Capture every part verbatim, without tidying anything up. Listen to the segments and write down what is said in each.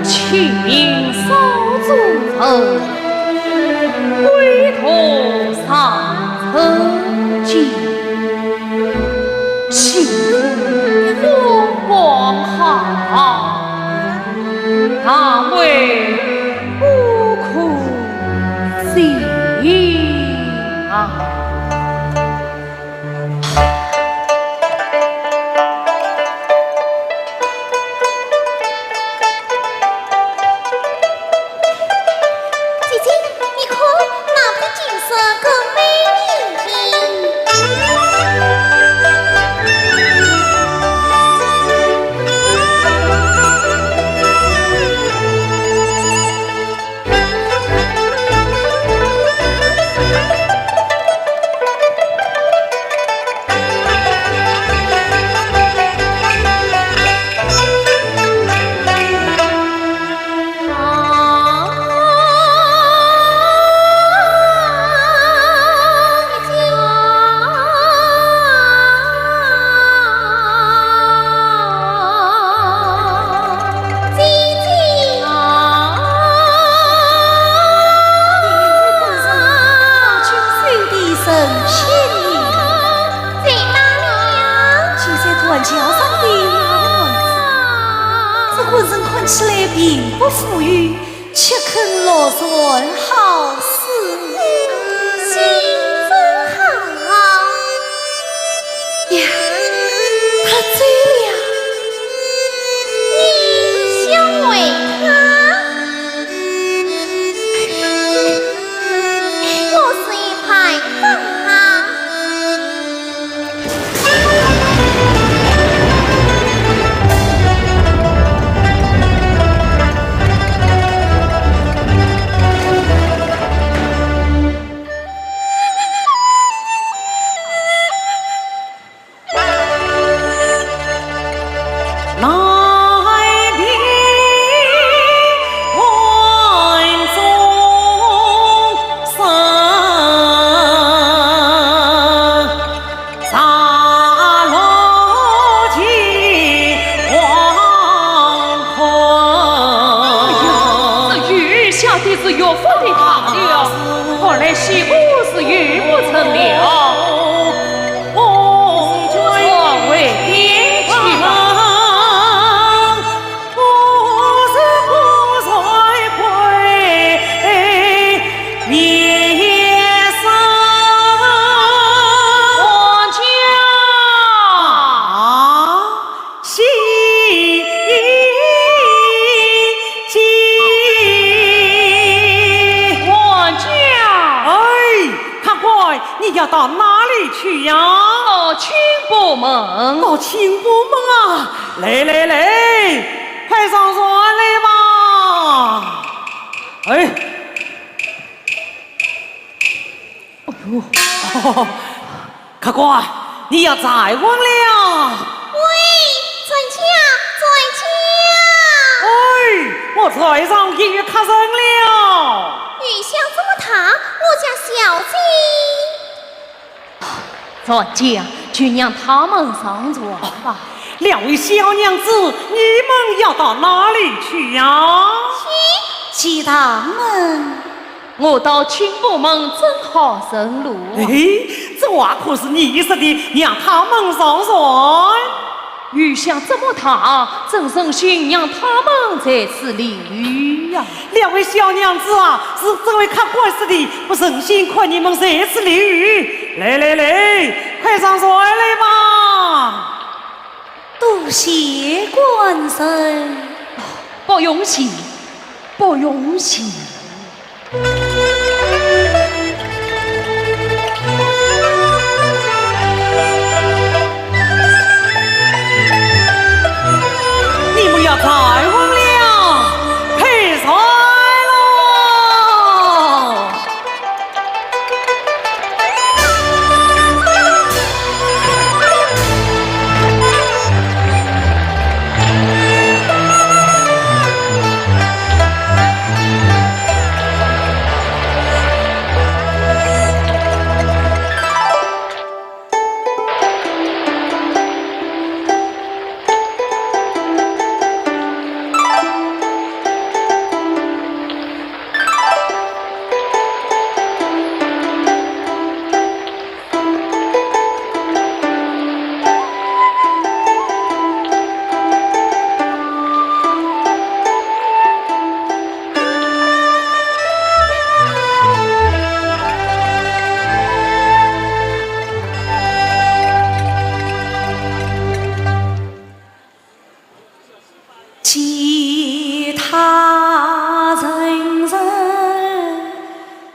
清明扫帚人，归途上车尽。幸福风光好，但为 不可信啊。姐姐，你看，那边景色可美丽。 姐姐。啊。在哪里呀？就在断桥上的那个案子，这官人看起来并不富裕， 却肯乐善好施。心真好。呀，他走了。你想为他？我是一派方法。到哪里去呀？到清波门。到清波门啊！来来来，快上船来吧。哎，哎呦，客官，你要再问了。喂，船家，船家！哎，我船上也有客人了。雨下这么大，我家小姐 船家，就让他们上船吧。两位小娘子，你们要到哪里去呀？去，去他们。我到清波门正好顺路。哎，这话可是你说的，让他们上船。 雨下这么大，怎忍心让他们在此淋雨呀？两位小娘子啊，是这位客官说的，不忍心看你们在此淋雨。来来来，快上船来吧。多谢官人。不用谢，不用谢。 你们要再问了，退船喽！ 其他人人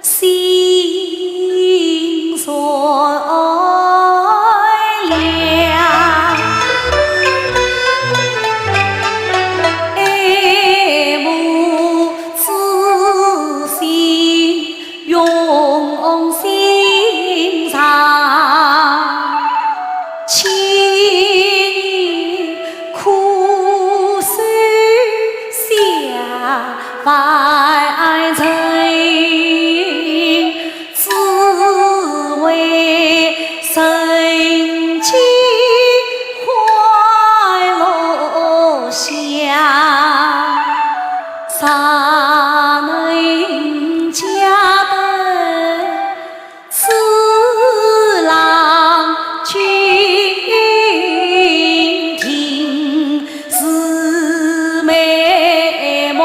心善良，爱慕之心 用心肠，情愿苦守下凡尘，只为人间快乐乡。 谁能解得此郎君情是美满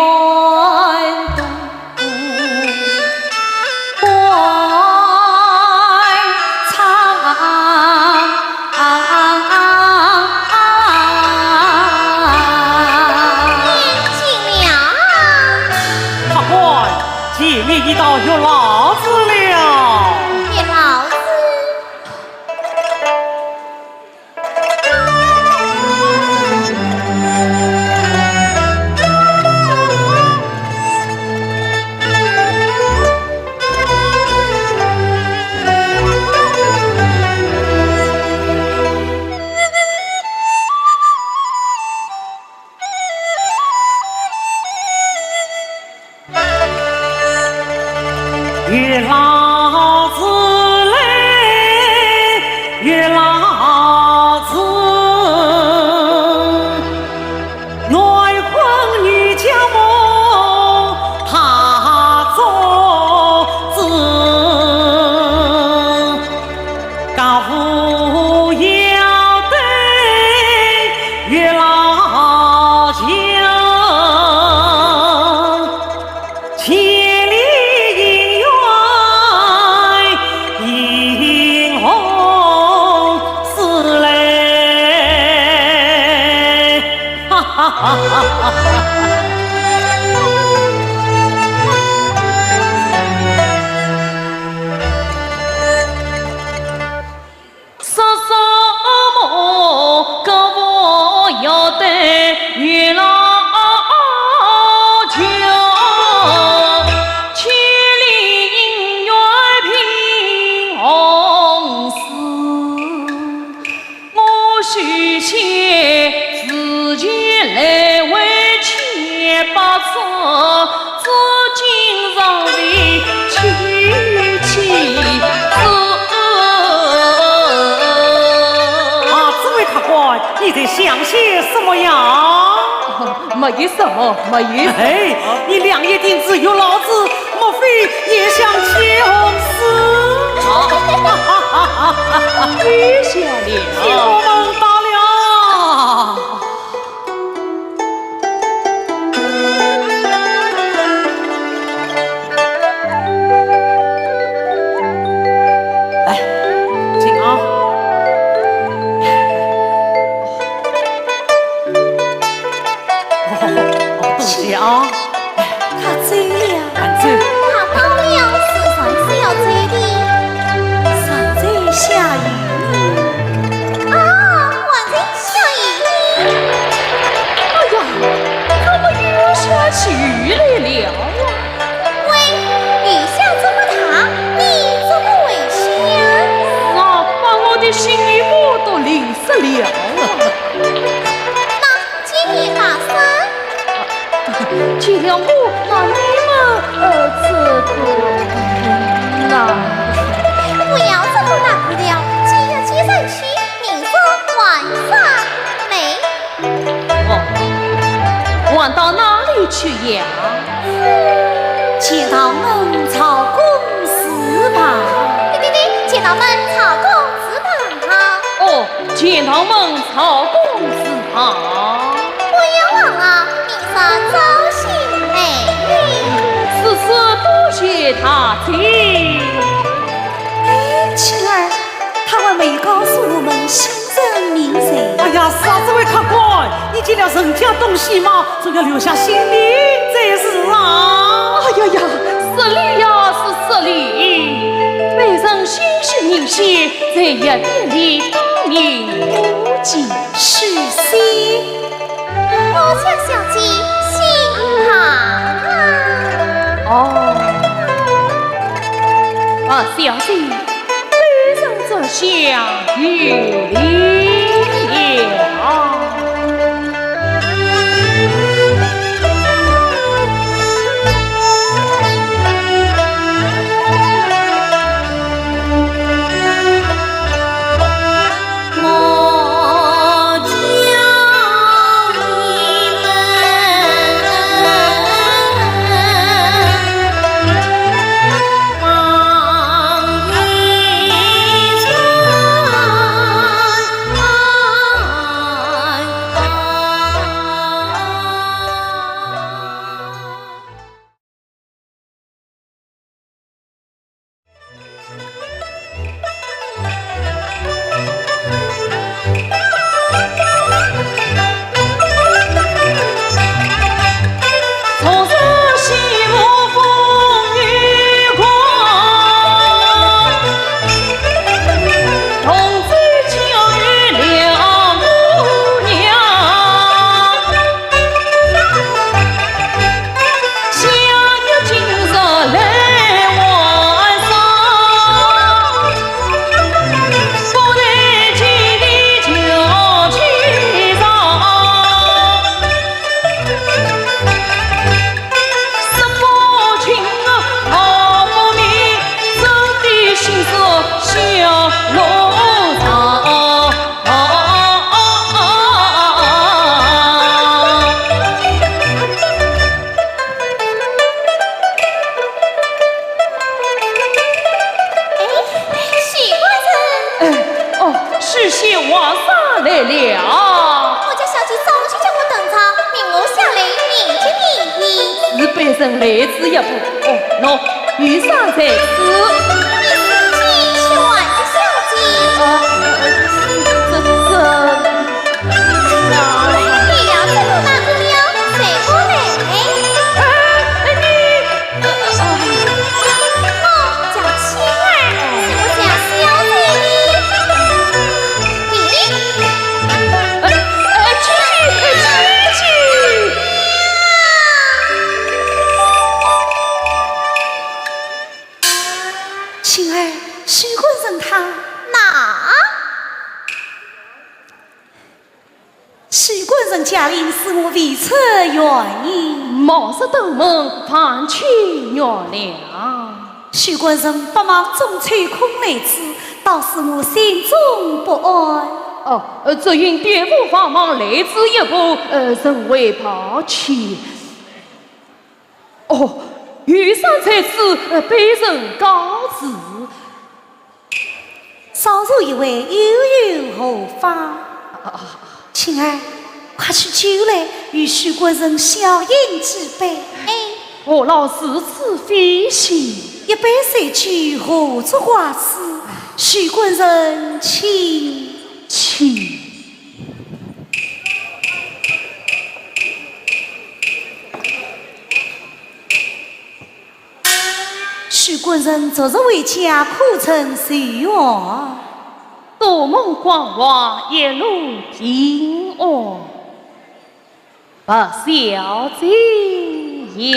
肚？ 客官，前面一道月老子了。月老子。 月老子嘞，月老子，男婚女家母他做主。 家父要对月老求，千里姻缘映红丝嘞。哈哈哈哈哈！来回七八次，至今尚未去去处。啊，这位客官，你在想些什么呀？没有什么，没有什么。哎，你两眼盯仔，有脑子，莫非也想起红事？啊，有些了。请我们罢了。 来，请啊。哦，哦，多谢啊。 他走了。慢走。他到了，是上次要走的。还在下雨呢。啊，还在下雨呢。哎呀，怎么又下起雨来了啊？喂，雨下这么大，你怎么回家？是啊，把我的新衣服都淋湿了啊。那 借你把伞。借了我，那你们，呃，这个，那……不要这么难过了，既然借人去，明日还伞呗。哦，还到哪里去呀？钱塘门曹公祠旁。对对对，钱塘门曹公祠旁。 哦，钱塘门曹公祠旁。不要忘了，明日早些来临。是是，多谢大姐。哎，青儿，他还没告诉我们姓甚名谁。哎呀，是啊，这位客官， 你见了人家东西嘛，总要留下姓名才是啊。哎呀呀，失礼呀，是失礼。卑人姓徐名谢，在药店里当名簿记。许仙。我家小姐姓庞啊。哦。啊，小姐， 卑人这厢有礼了。哎，许官人。哎，哦，许仙皇上来了。我家小姐早就叫我等着，命我下来迎接你。是卑人来迟一步。哦，喏， 御膳在此。你是去还这小姐？啊，这，这，哎呀，这个大姑娘，随我来。哎，哎，你，呃，呃，我家青儿，是我家小姐的。咦？呃，呃，去，去，去。 青儿，许官人他……那……是我未出远迎。冒失登门，万千原谅。许官人不忙中秋空来此，倒是我心中不安。哦，呃，只因爹父繁忙来此一步，呃，甚为抱歉。哦，有山在此，呃，卑人告辞。 稍坐一会，又有何妨？啊，啊，啊。青儿，快取酒来，与许官人小饮几杯。哎。何劳如此费心？一杯水酒，何足挂齿？许官人请。请。 许官人昨日回家，可曾随愿？多蒙关怀，一路平安，白小姐呀。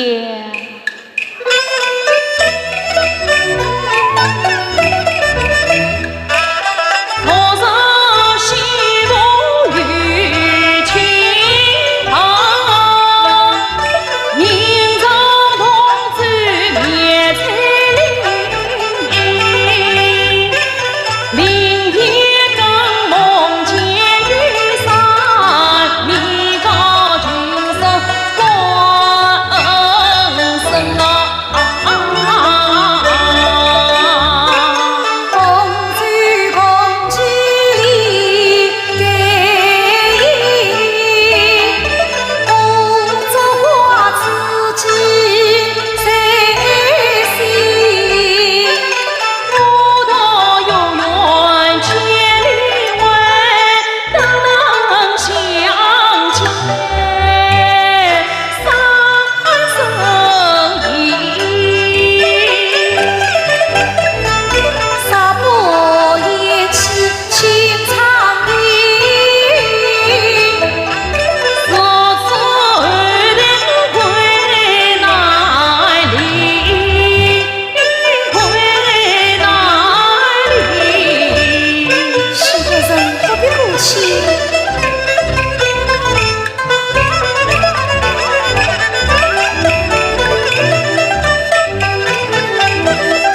许官人不必客气。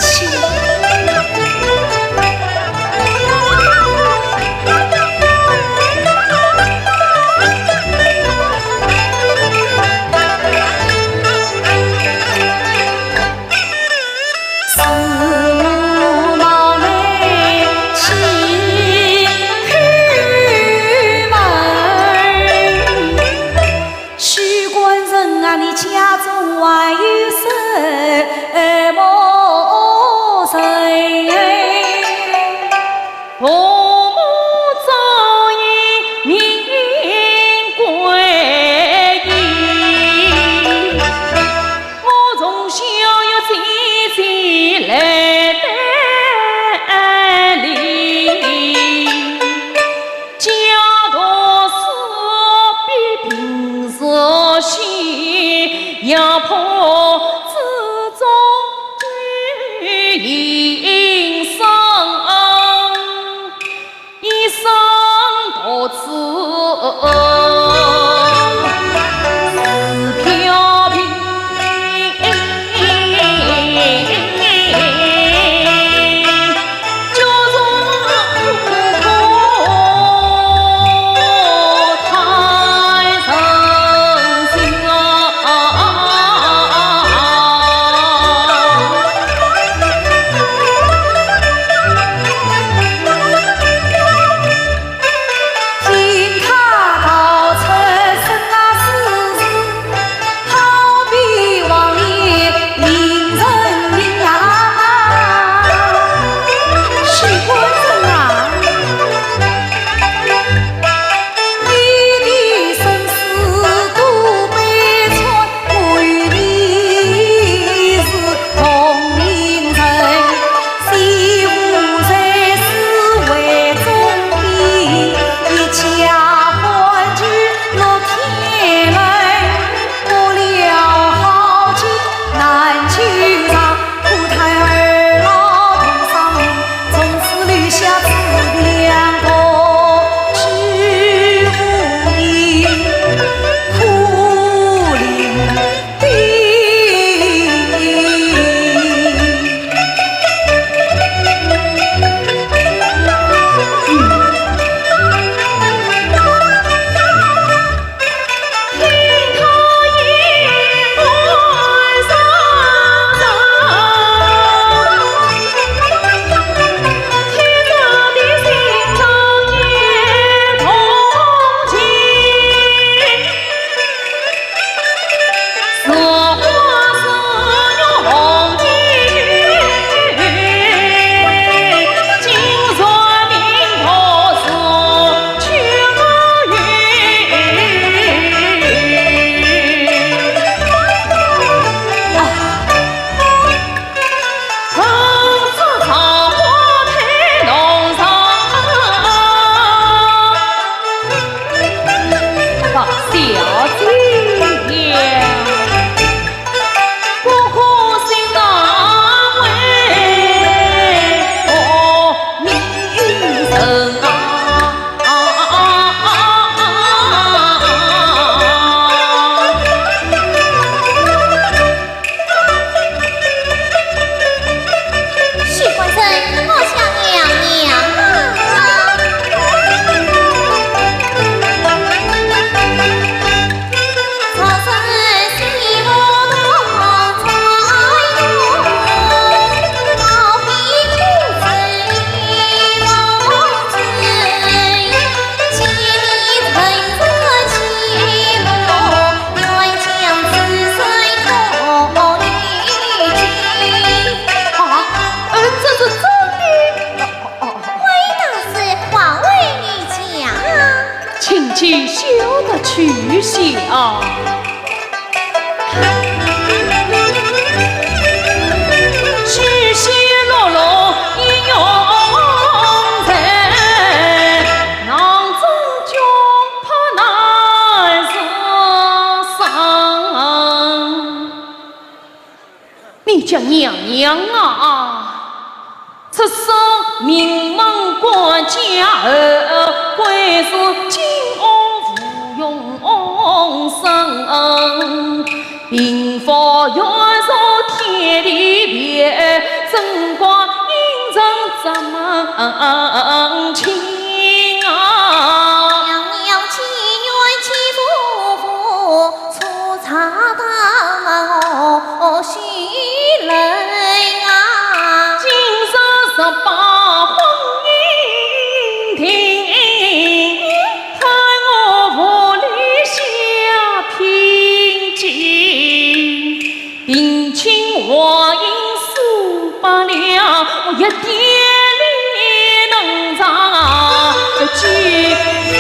请。许官人啊，你家中还有什么人？父母早已命归阴。 我从小要姐姐来带领，家徒四壁贫弱些，压迫之中就隐身。 一生独自自飘萍。啊。 你家娘娘啊，出身名门官家儿，贵是金屋无用身，贫富悬殊天地别，怎怪英雄怎么亲啊。娘娘祈愿祈祝福， 出嫁当门喜人啊。今日十八婚姻定，害我无力下聘金。定亲黄莺数百两，我一点力能上几分。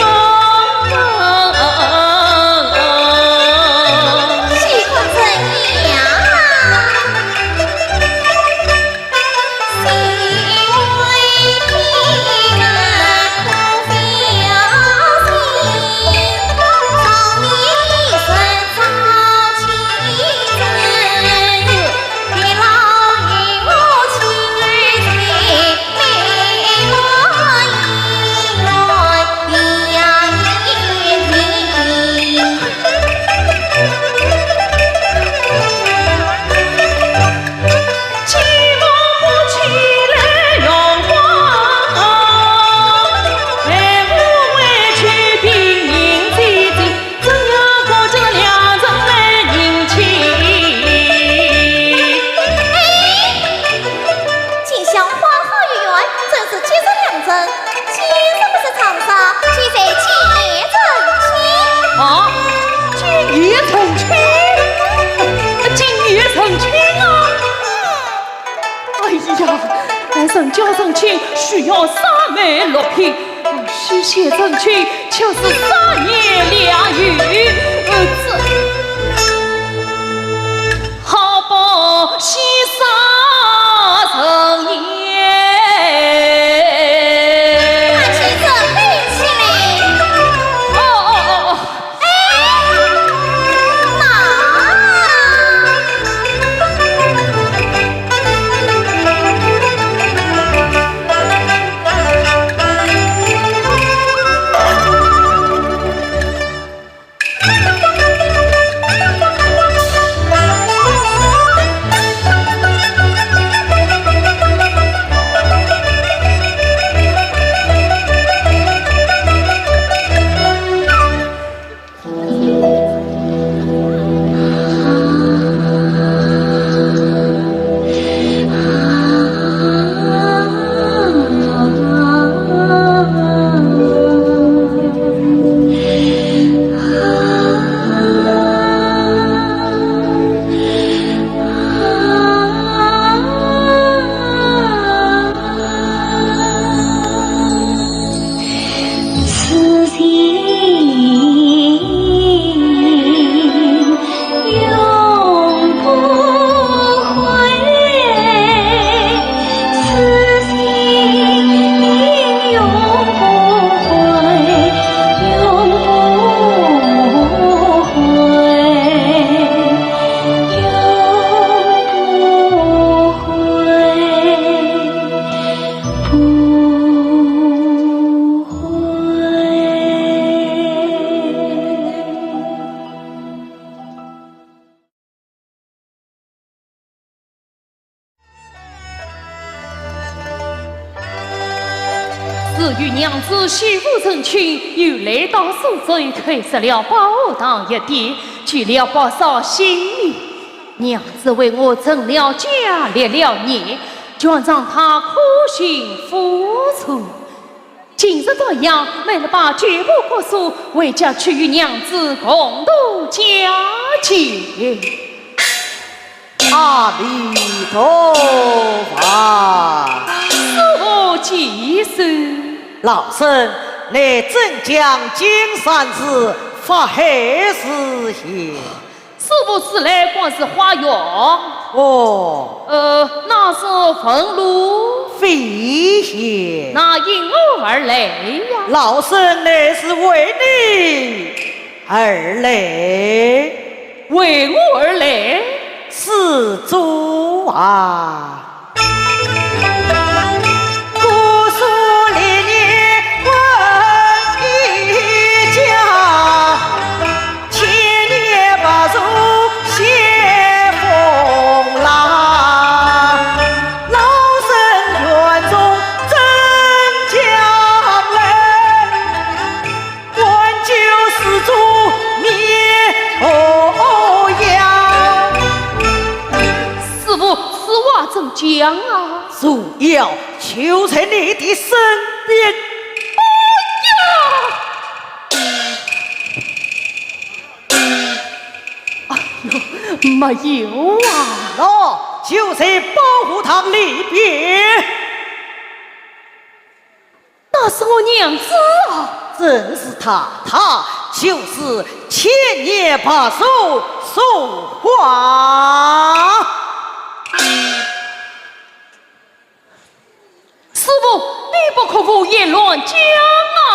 哎，今宵花好月圆，真是吉日良辰。今日不是长寿，岂在今夜成亲？啊，今夜成亲？今夜成亲啊？哎呀，哎，人家成亲需要三媒六聘， 许仙成亲却是三言两语。呃，这好不喜煞人言。快去准备起来。哦，哦，哦，哦。 哎，妈！ 自与娘子许仙成亲，又来到苏州，开设了宝堂药店，聚了不少新礼。娘子为我成了家，立了业，全仗她苦心付出。 今日这样，没了把旧部姑苏，回家去与娘子共度佳节。阿弥陀佛。师父，起身。老身乃镇江金山寺法海是也。师父，此来观是花园。哦。呃，那是纹路？飞也。那因何而来呀？老身乃是为你而来。为我而来？施主啊。 师父，此话怎讲啊？如要求在你的身边。哎呀！哎呦，没有啊。喏，就在保和堂里边。 那是我娘子啊。正是她，她就是千年白首苏画。师父，你不可胡言乱讲啊！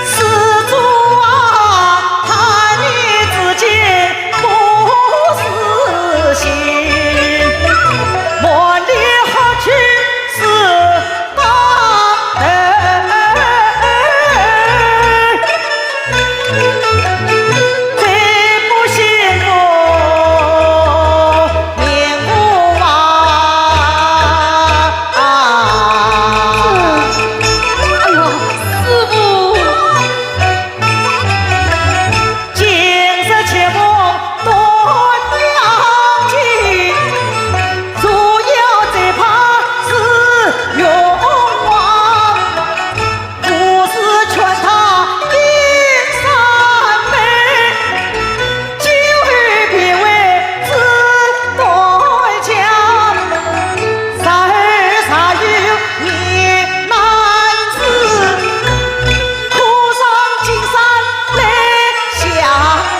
施主啊，他女子今不是心，莫离何去是当头。再不行我命苦啊！哎呀，师父！ 今日切莫断了情，若要再怕是冤枉。不是劝他一声妹，今后便为子断肠。然后若有 你难是苦上金山来相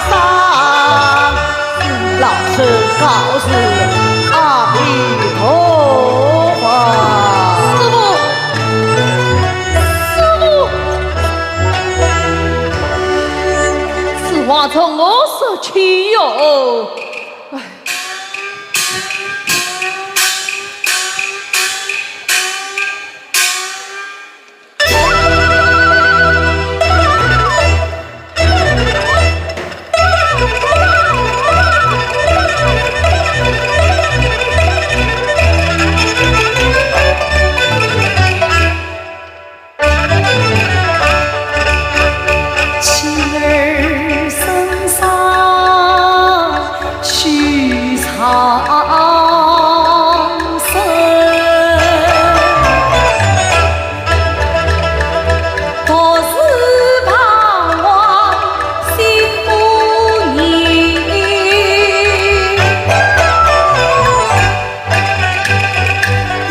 商。老身告辞，阿弥陀佛。师父，师父，此话从何说起哟？唉。 妻儿身上许长生，独自彷徨心不宁。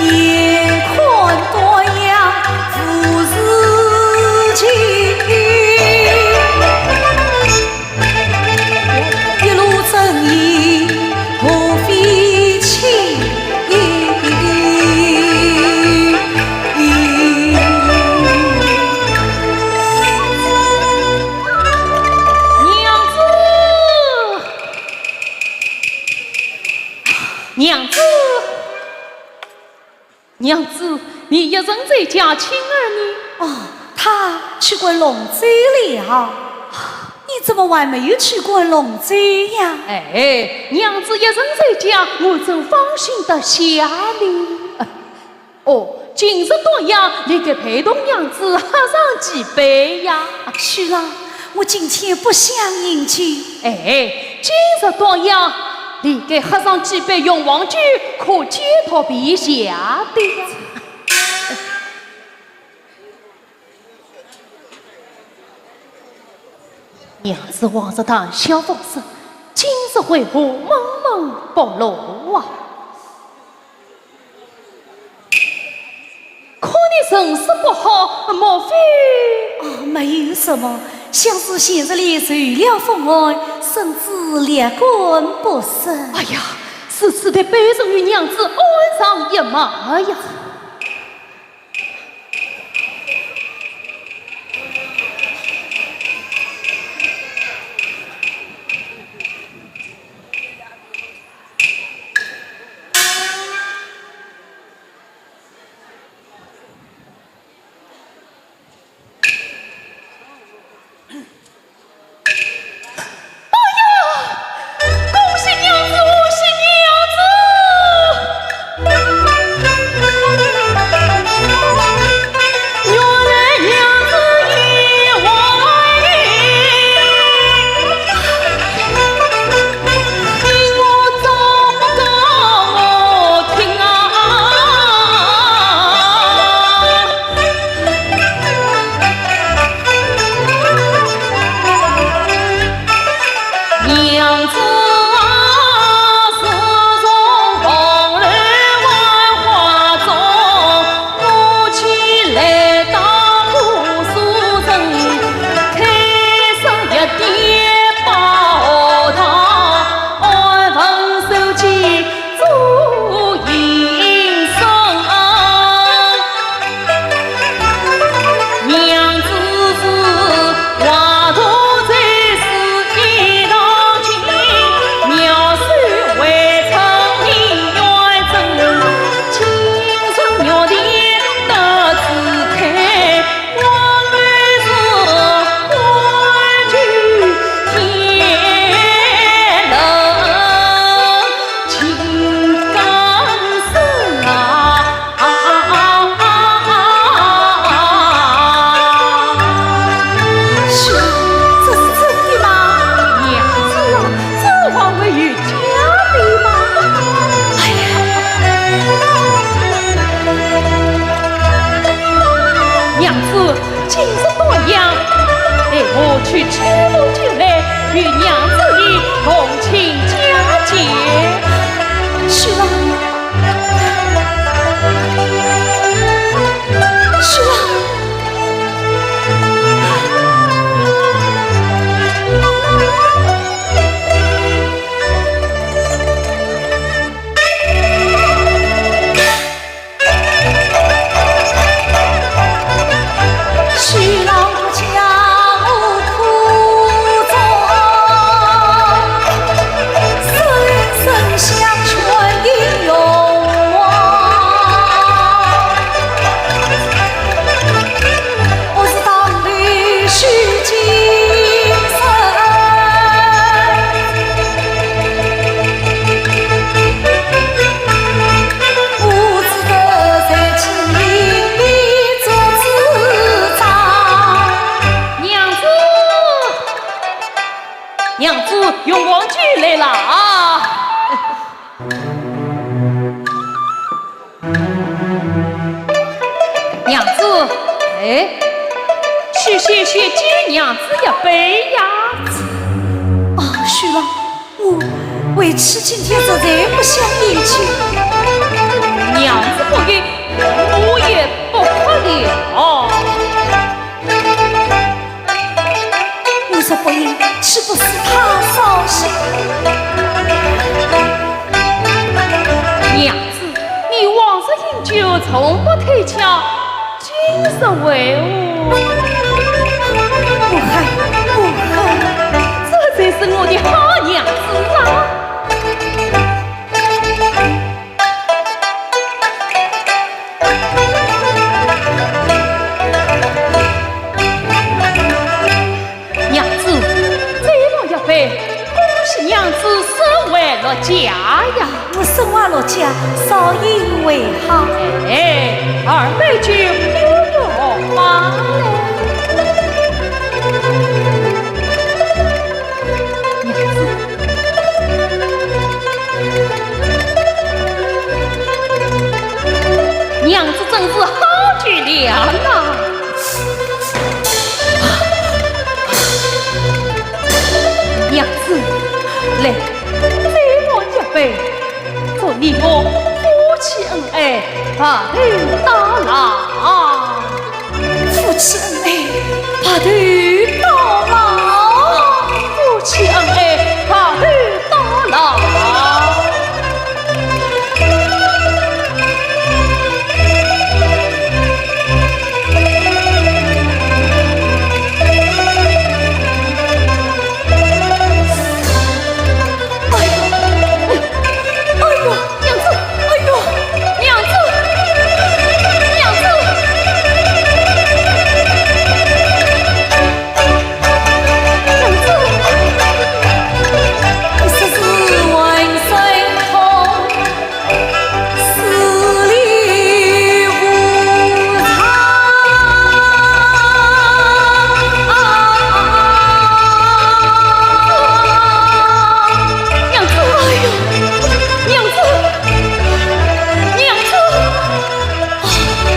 眼看端阳无事情，一路征途莫非轻。娘子！ 娘子，娘子，你一人在家，青儿呢？哦，她去观龙舟了。你怎么还没有去观龙舟呀？哎，娘子一人在家，我怎放心得下呢？ 哦，今日端阳，你该陪同娘子喝上几杯呀。是啦，我今天不想饮酒。哎，今日当阳，理该喝上几杯雄黄酒，可解脱皮下的呀。娘子往日谈笑风生，今日为何闷闷不乐啊？ 看你神色不好，莫非……哦，没有什么，想是前日里受了风寒，身子略感不适。哎呀，如此的，卑人与娘子安上一脉呀。 哎呀，恭喜娘子，恭喜娘子！ 娘子啊，自从红楼梦花中，我起来当武松人，推手一点宝塔，安分守己做营生。 娘子是华佗在世一道情，妙手回春人元正，今日玉帝得知开，我乃是官居天人。 情感深啊！啊啊啊啊啊啊！是，这是真的吗？娘子啊，这还会有假的吗？哎呀，娘子，今日当阳，待我去取壶酒来，与娘子你同庆佳节。是啊。 是啊。娘子，娘子，雄黄酒来了啊！ 娘子，哎，去先先敬娘子一杯呀。哦，许郎，我为妻今天实在不想饮酒。娘子不饮，我也不喝了。 我若不饮，岂不是太扫兴？娘子，你往日饮酒从不推辞，今日为何？我恨，我恨。这才是我的好娘子啊！ 娘子，再来一杯，恭喜娘子身怀六甲呀！我身怀六甲，少饮为好。哎，二杯酒又何妨嘞？娘子，你我夫妻恩爱，白头到老。夫妻恩爱，白头到老。夫妻恩爱，白头到老。哎呦，哎呦，娘子，哎呦，娘子，娘子，娘子，娘子，你说是浑身痛。 死里无常。娘子，哎呦，娘子，娘子，啊，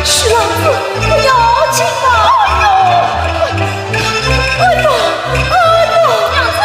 许郎子，不要紧吧？哎呦，哎呦，哎呦，娘子。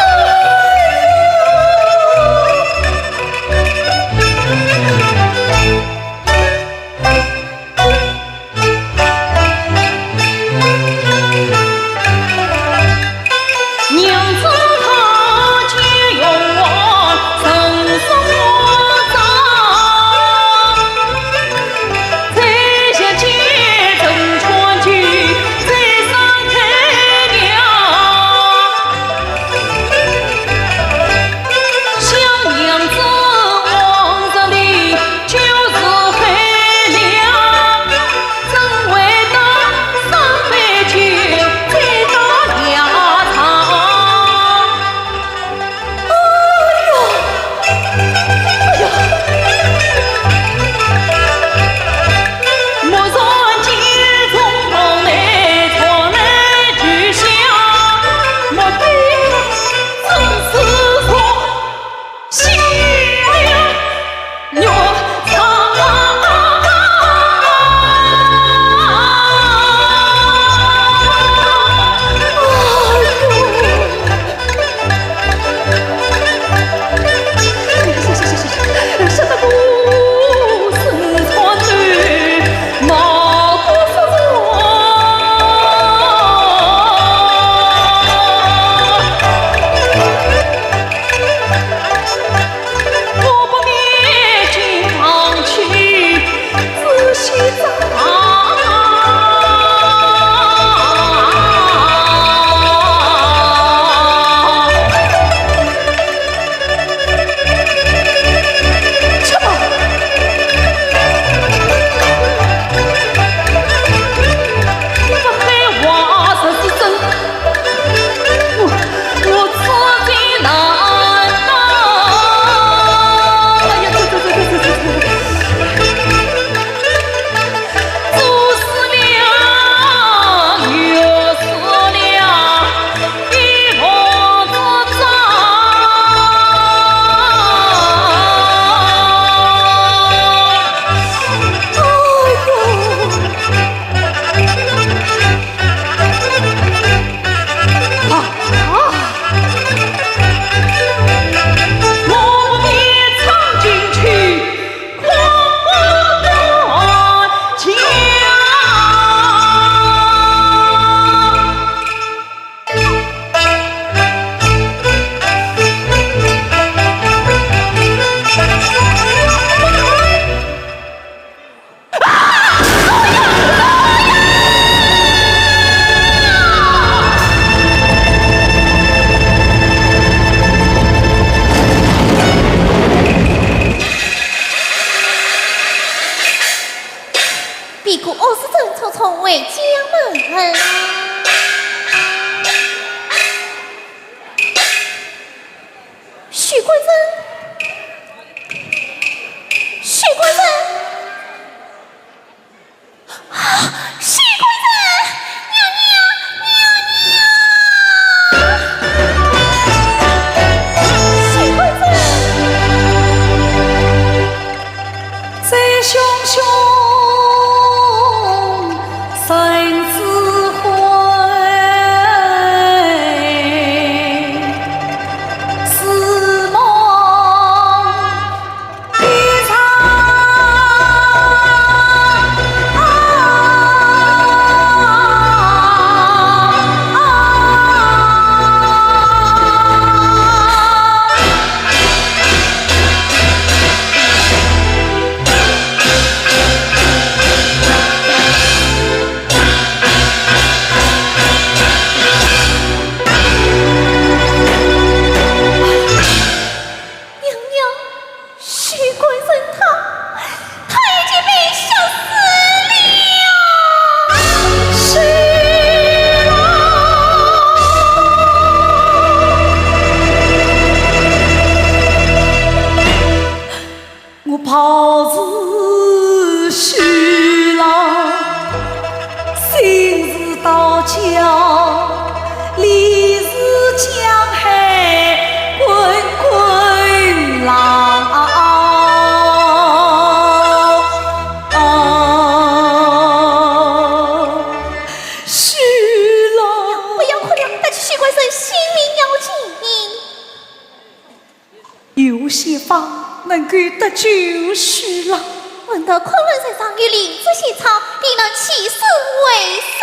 别过二十分匆匆回家门。许官人，许官人。 啊，许官人，娘娘，娘娘！许官人！袍是许郎，心是刀鞘，理是江海滚滚浪。许郎，不要哭了，带去许官人性命要紧。 有何方法能够得救许郎？闻得昆仑山上有灵芝仙草，定能起死回生。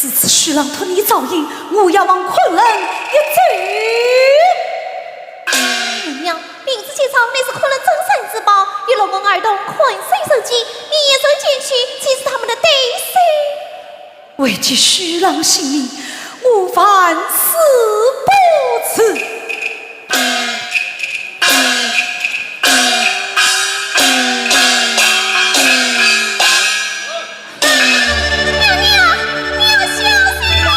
如此许郎托你照应，我要往昆仑一走。娘娘，灵芝仙草乃是昆仑镇山之宝，与龙王二童困兽受惊，你一手捡去，岂是他们的对手？ 为救许郎性命，我万死不辞。娘娘，你要小心啊！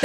对。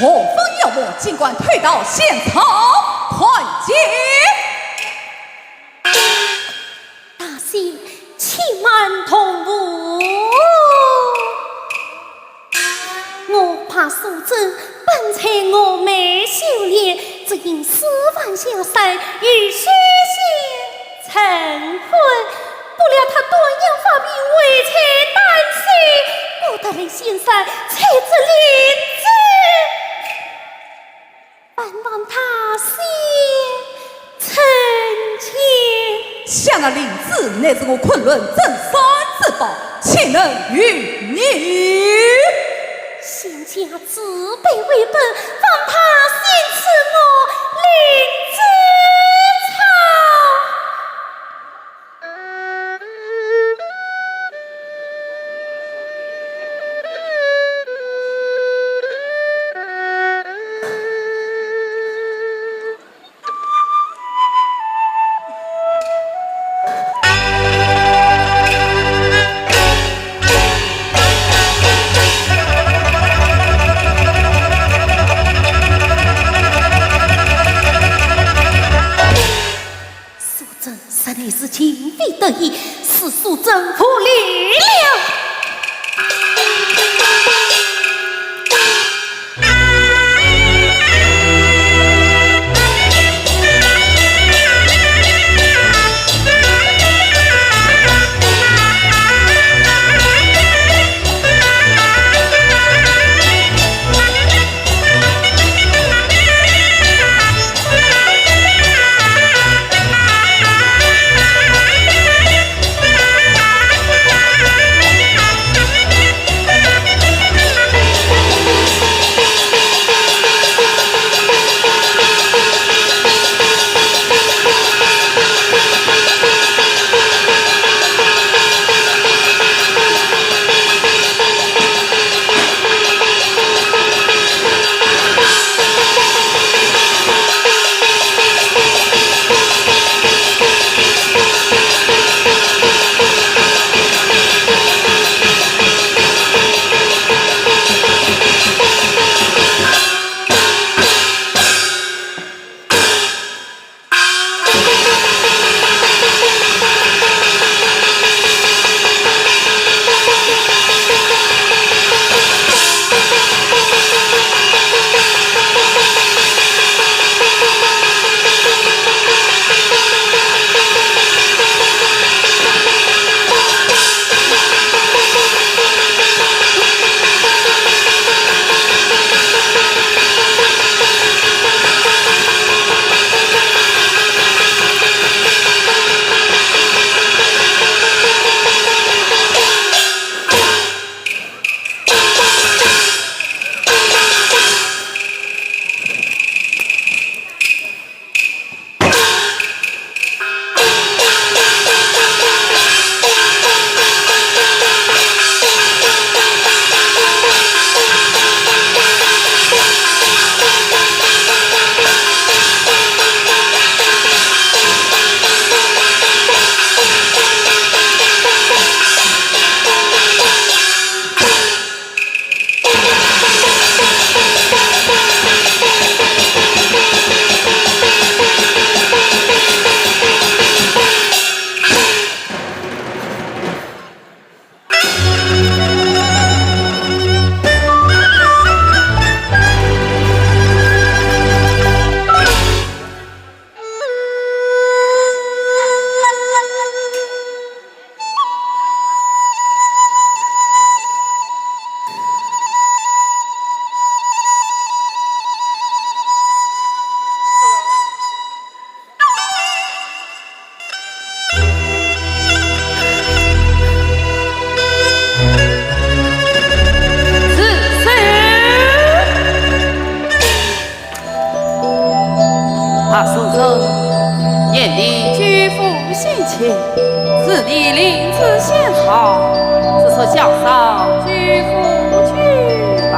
何方妖魔，竟敢偷盗仙草，快解！大仙，且慢动武。我白素贞本才貌美秀丽，只因四方下山与许仙成婚，不料她断阳发病，为妻担心，我得雷仙山采紫灵芝，万望大仙成全。想那灵芝乃是我昆仑镇山之宝，岂能与你？仙家慈悲为本，望大仙赐我灵芝草。 素贞实乃是情非得已，使素贞无礼了。住手！白素贞，念你救父心切，是你灵芝仙草，只说小嫂救父去吧。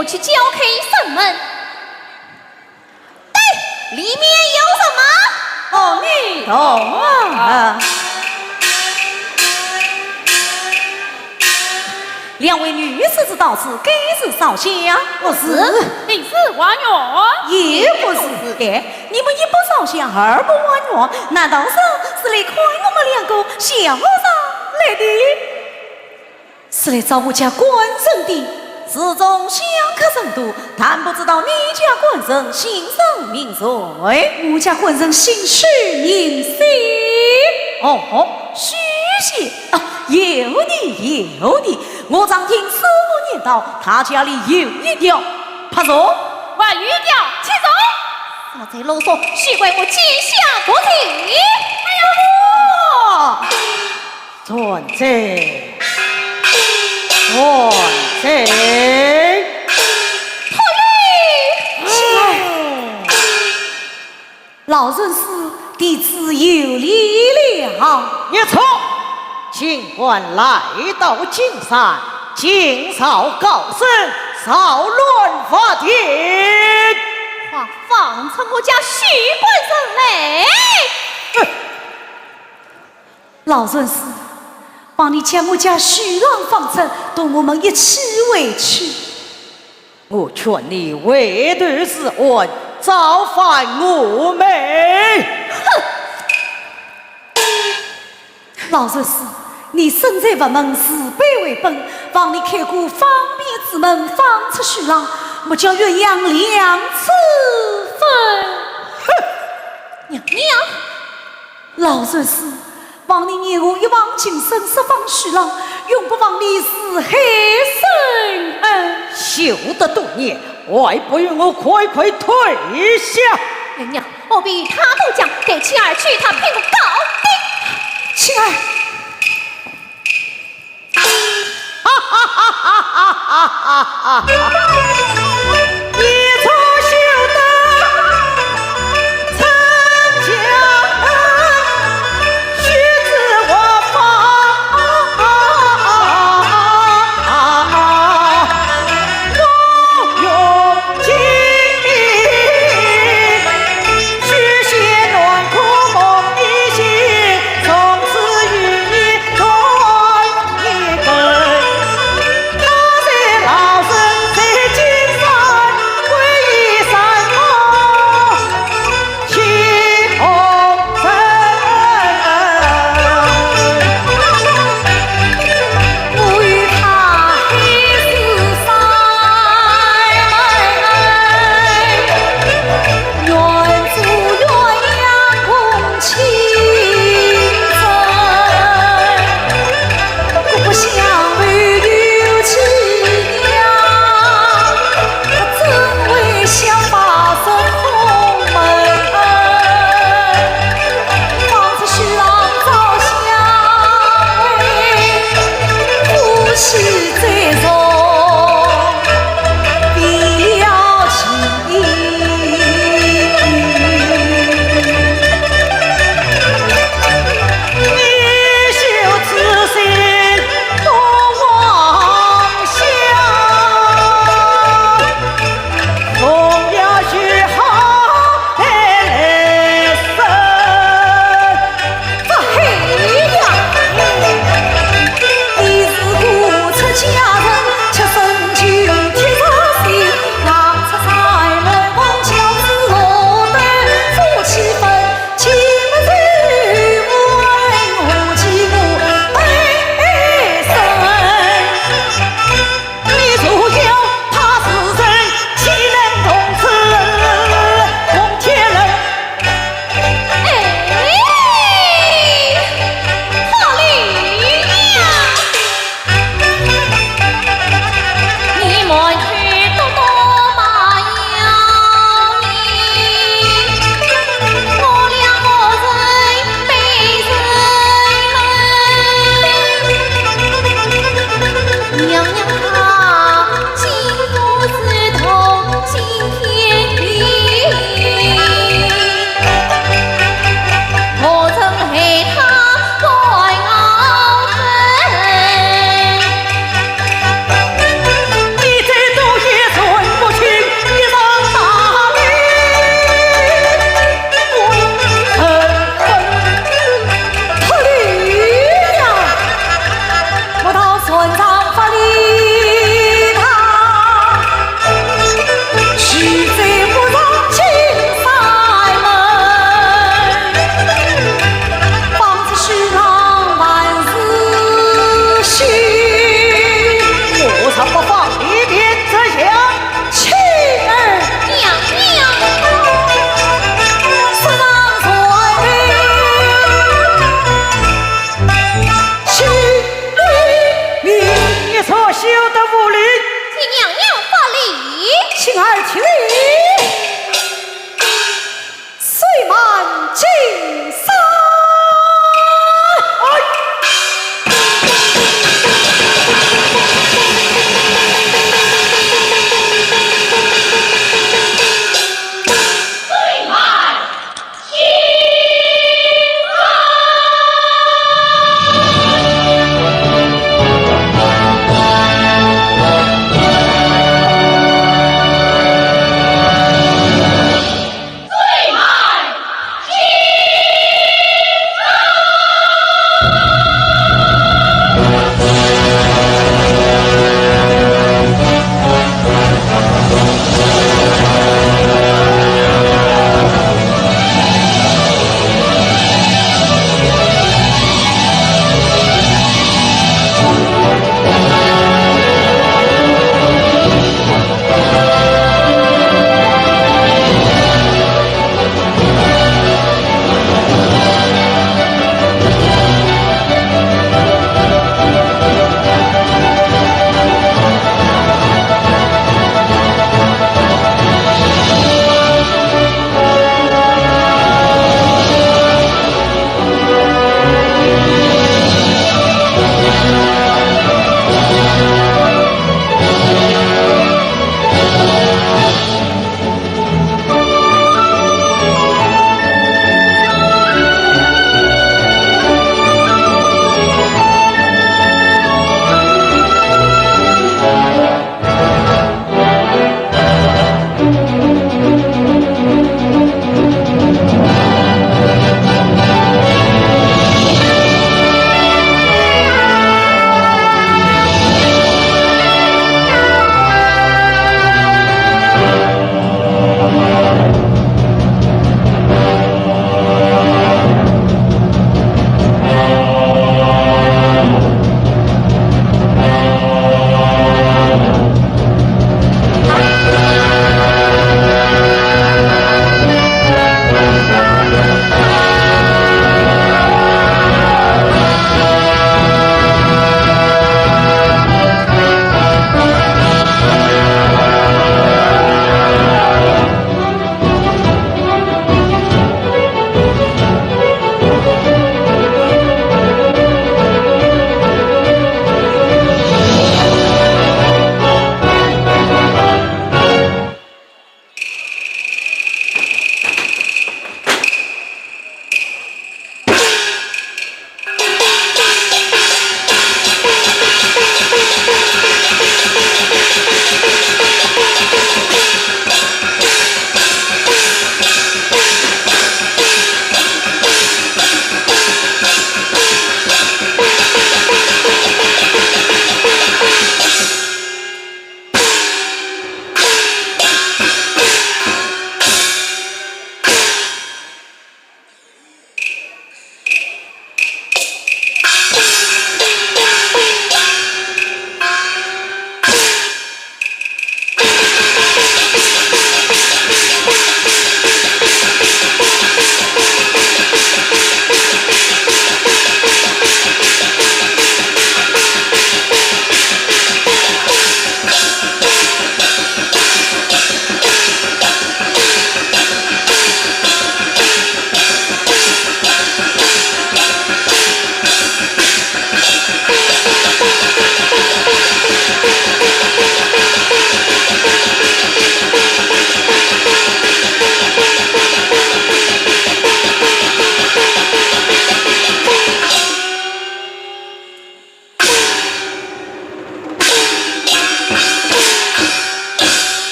我去敲开一扇门。对，里面有什么？阿弥陀佛。两位女士是道士，该是烧香？不是。你是化缘？也不是的。你们一不烧香，二不化缘，难道是，是来看我们两个小和尚来的？ 是来找我家官人的。自从香客甚多，但不知道你家官人姓甚名谁。我家官人姓许名仙。哦，许仙啊，有的，有的。我常听师父言道，他家里有一条白蛇。还有一条青蛇。少在啰嗦，休怪我奸相不敬。哎呀，我 转正，转正。老人家，弟子有礼了。你错，竟敢来到金山，惊扰高僧，扰乱法庭。快放出我家许官人来！哼！ 老人家，望你将我家许郎放出，同我们一起回去。我劝你回头是岸，造反我们。哼！老人家，你身在佛门，慈悲为本，望你开个方便之门，放出许郎，莫叫鸳鸯两次分。哼！娘娘， 老人家，望你念我一往情深，释放许郎，永不忘你四海深恩。休得多言，还不与我快快退下！娘娘，何必她多讲，待青儿去与她拼个高低。青儿。二千里，岁满金山。哎。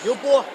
油锅。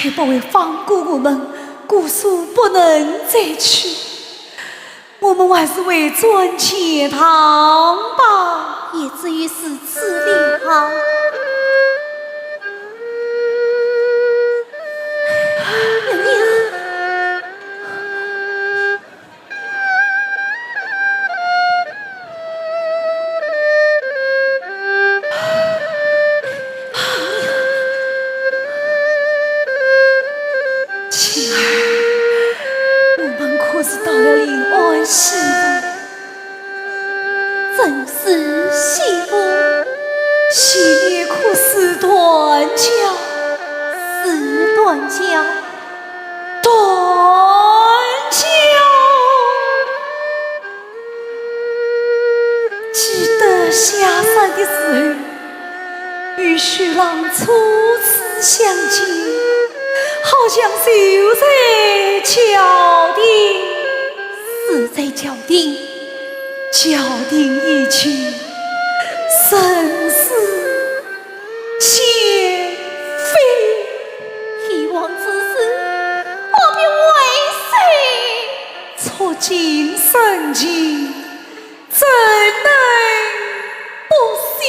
不会放过我们，姑苏不能再去，我们还是回转钱塘吧。也只有如此了。娘娘。 青儿，我们可是到了临安西府。正是西府。西面可是断桥。是断桥。断桥。 记得下山的时候，与许郎初次相见，好像就在桥顶。是在桥顶。桥顶已去，人是 仙非。既往之事，何必为谁？触景生情，怎能不想？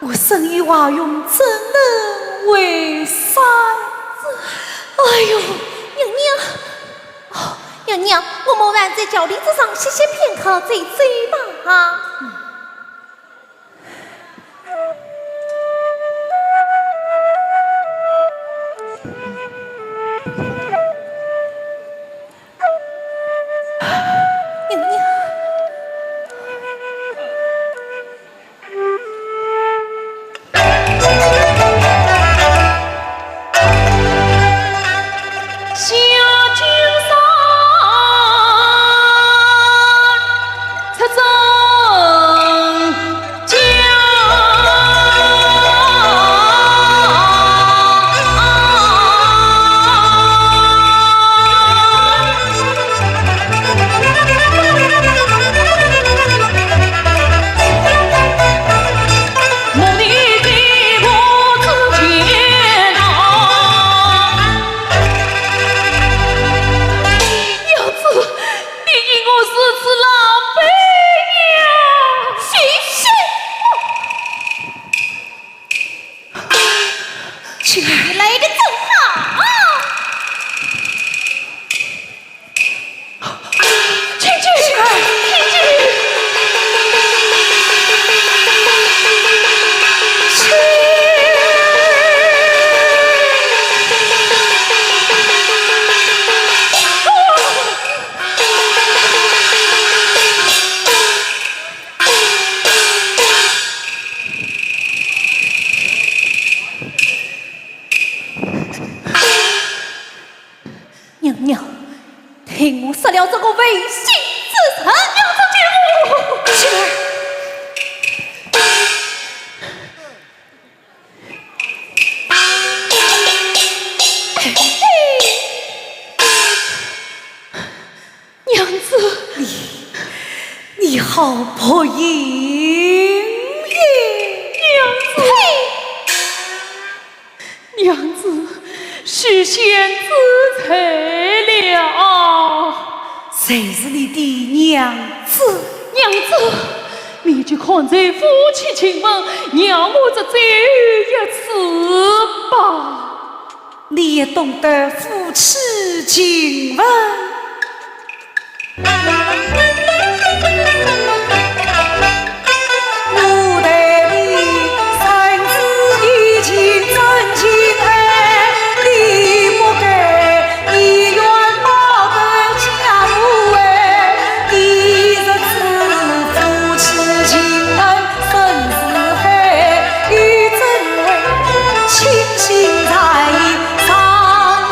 我身与华容怎能为善？哎呦，娘娘，哦，娘娘，我们还在轿椅子上歇息片刻，再走吧。娘娘。娘子，你因我如此狼狈呀！是，是。 你来得正好。请进，请进。娘娘，替我杀了这个违心之人。娘子救我！起来！娘子，你，你好薄幸也。娘子，娘子，许仙知罪了。谁是你的娘子？娘子，你就看在夫妻情分，让我这罪一次吧。 你也懂得夫妻情分。我待你生死以情真情爱，你不该，你愿报得家母爱，你若知夫妻情分 深似海，与真爱，倾心在上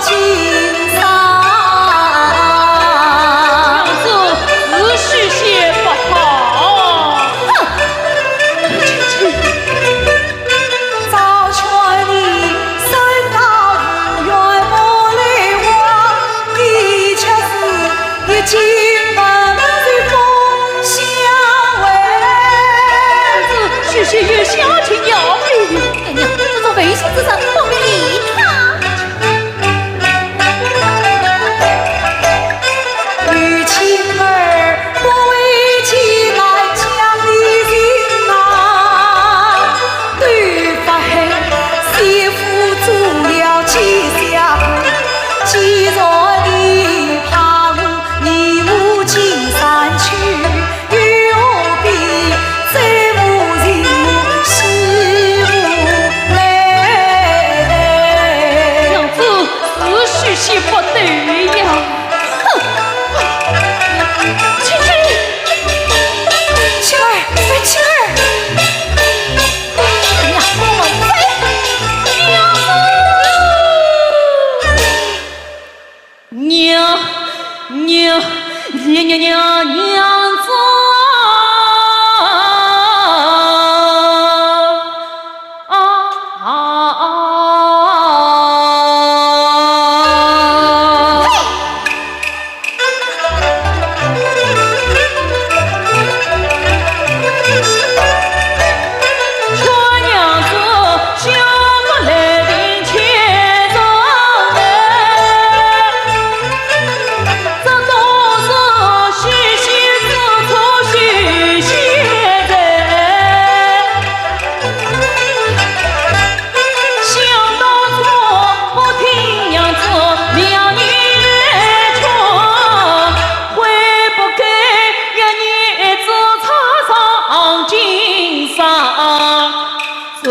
青山。娘子，是许仙不好。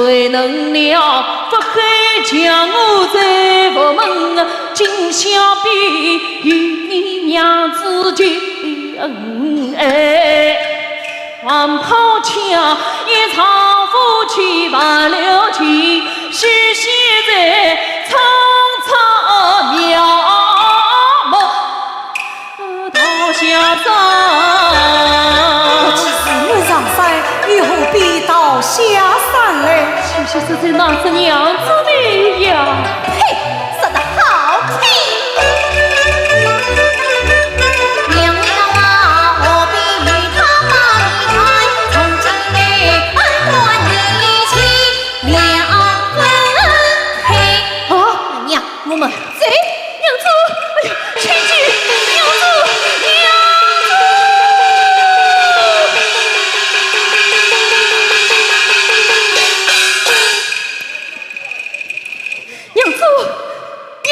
谁能料，不黑将我在佛门，今宵比与你娘子情爱。黄袍加一场夫妻挽留情，许仙在草草庙门。 倒下山。既是我上山，又何必倒下山嘞？许仙实在难着娘子的呀。嘿，说得好听。娘娘啊，何必与他把你爱，从今你恩断义绝，两分开。啊，娘，我们走。娘子，哎呀，千金，娘子，娘子，娘子，娘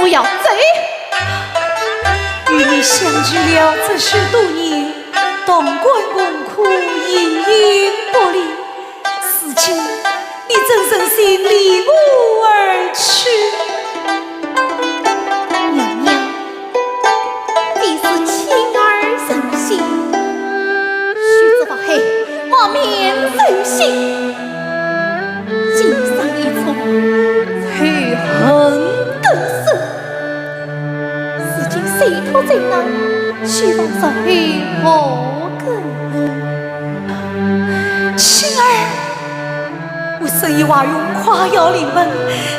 不要走。与你相聚了这许多年，同甘共苦，形影不离。如今你怎忍心离我而去？娘娘，非是青儿忍心，须知法海，我命人心。 今生一错，仇恨更深。如今虽托罪难，希望日后好更。青儿，我深夜花容，快要临门，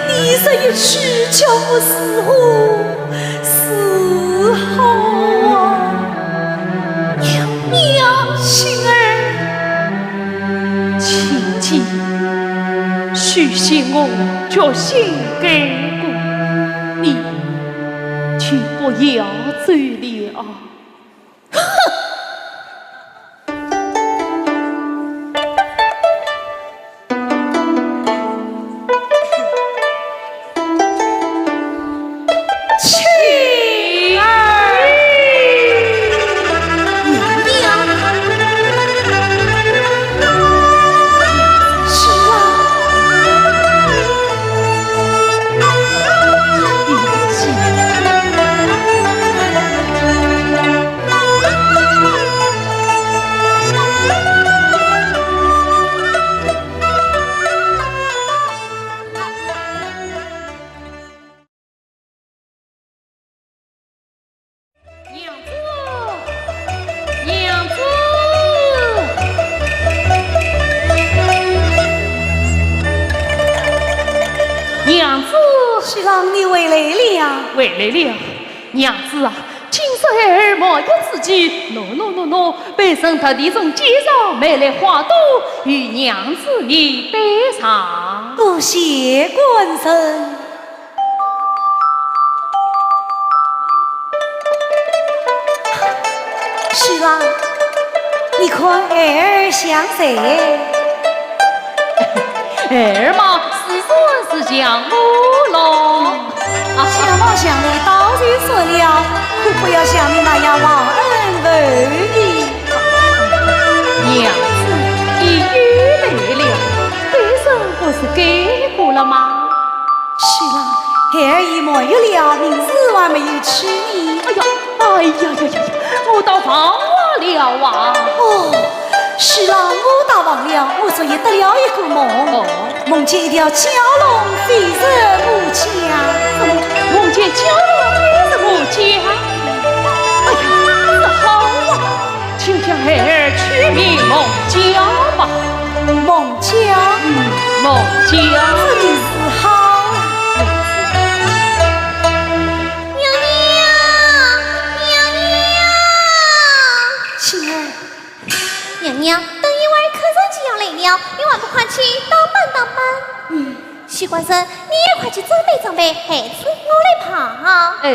你这一去，叫我如何 是好啊。娘娘，青儿，请起，许仙我决心改过，你就不要走了。哼！ 青儿，娘娘，青儿。 娘子，娘子，娘子。喜郎，你回来了。回来了。娘子啊，今日孩儿没有自己，喏喏喏喏，卑人特地从街上买来花朵，与娘子你摆上。多谢官人。 喜郎，你看孩儿像谁？孩儿嘛，自然是像我喽。啊，相貌像你倒就说了，可不要像你那样忘恩负义。娘子，你又来了，卑人不是改过了吗？ 喜郎，孩儿已沐浴了，名字还没有取呢。哎呀，哎呀呀呀呀，我倒忘了啊！哦，喜郎，我倒忘了，我昨夜得了一个梦。哦。梦见一条蛟龙飞入我家。什么？梦见蛟龙飞入我家？哎呀，不好啊！ 请将孩儿取名孟郊吧。孟郊？嗯，孟郊。这名字好啊。娘娘，娘娘！青儿。娘娘，等一会儿客人就要来了，你还不快去打扮打扮？嗯。许官人，你也快去准备准备，孩子我来抱。哎。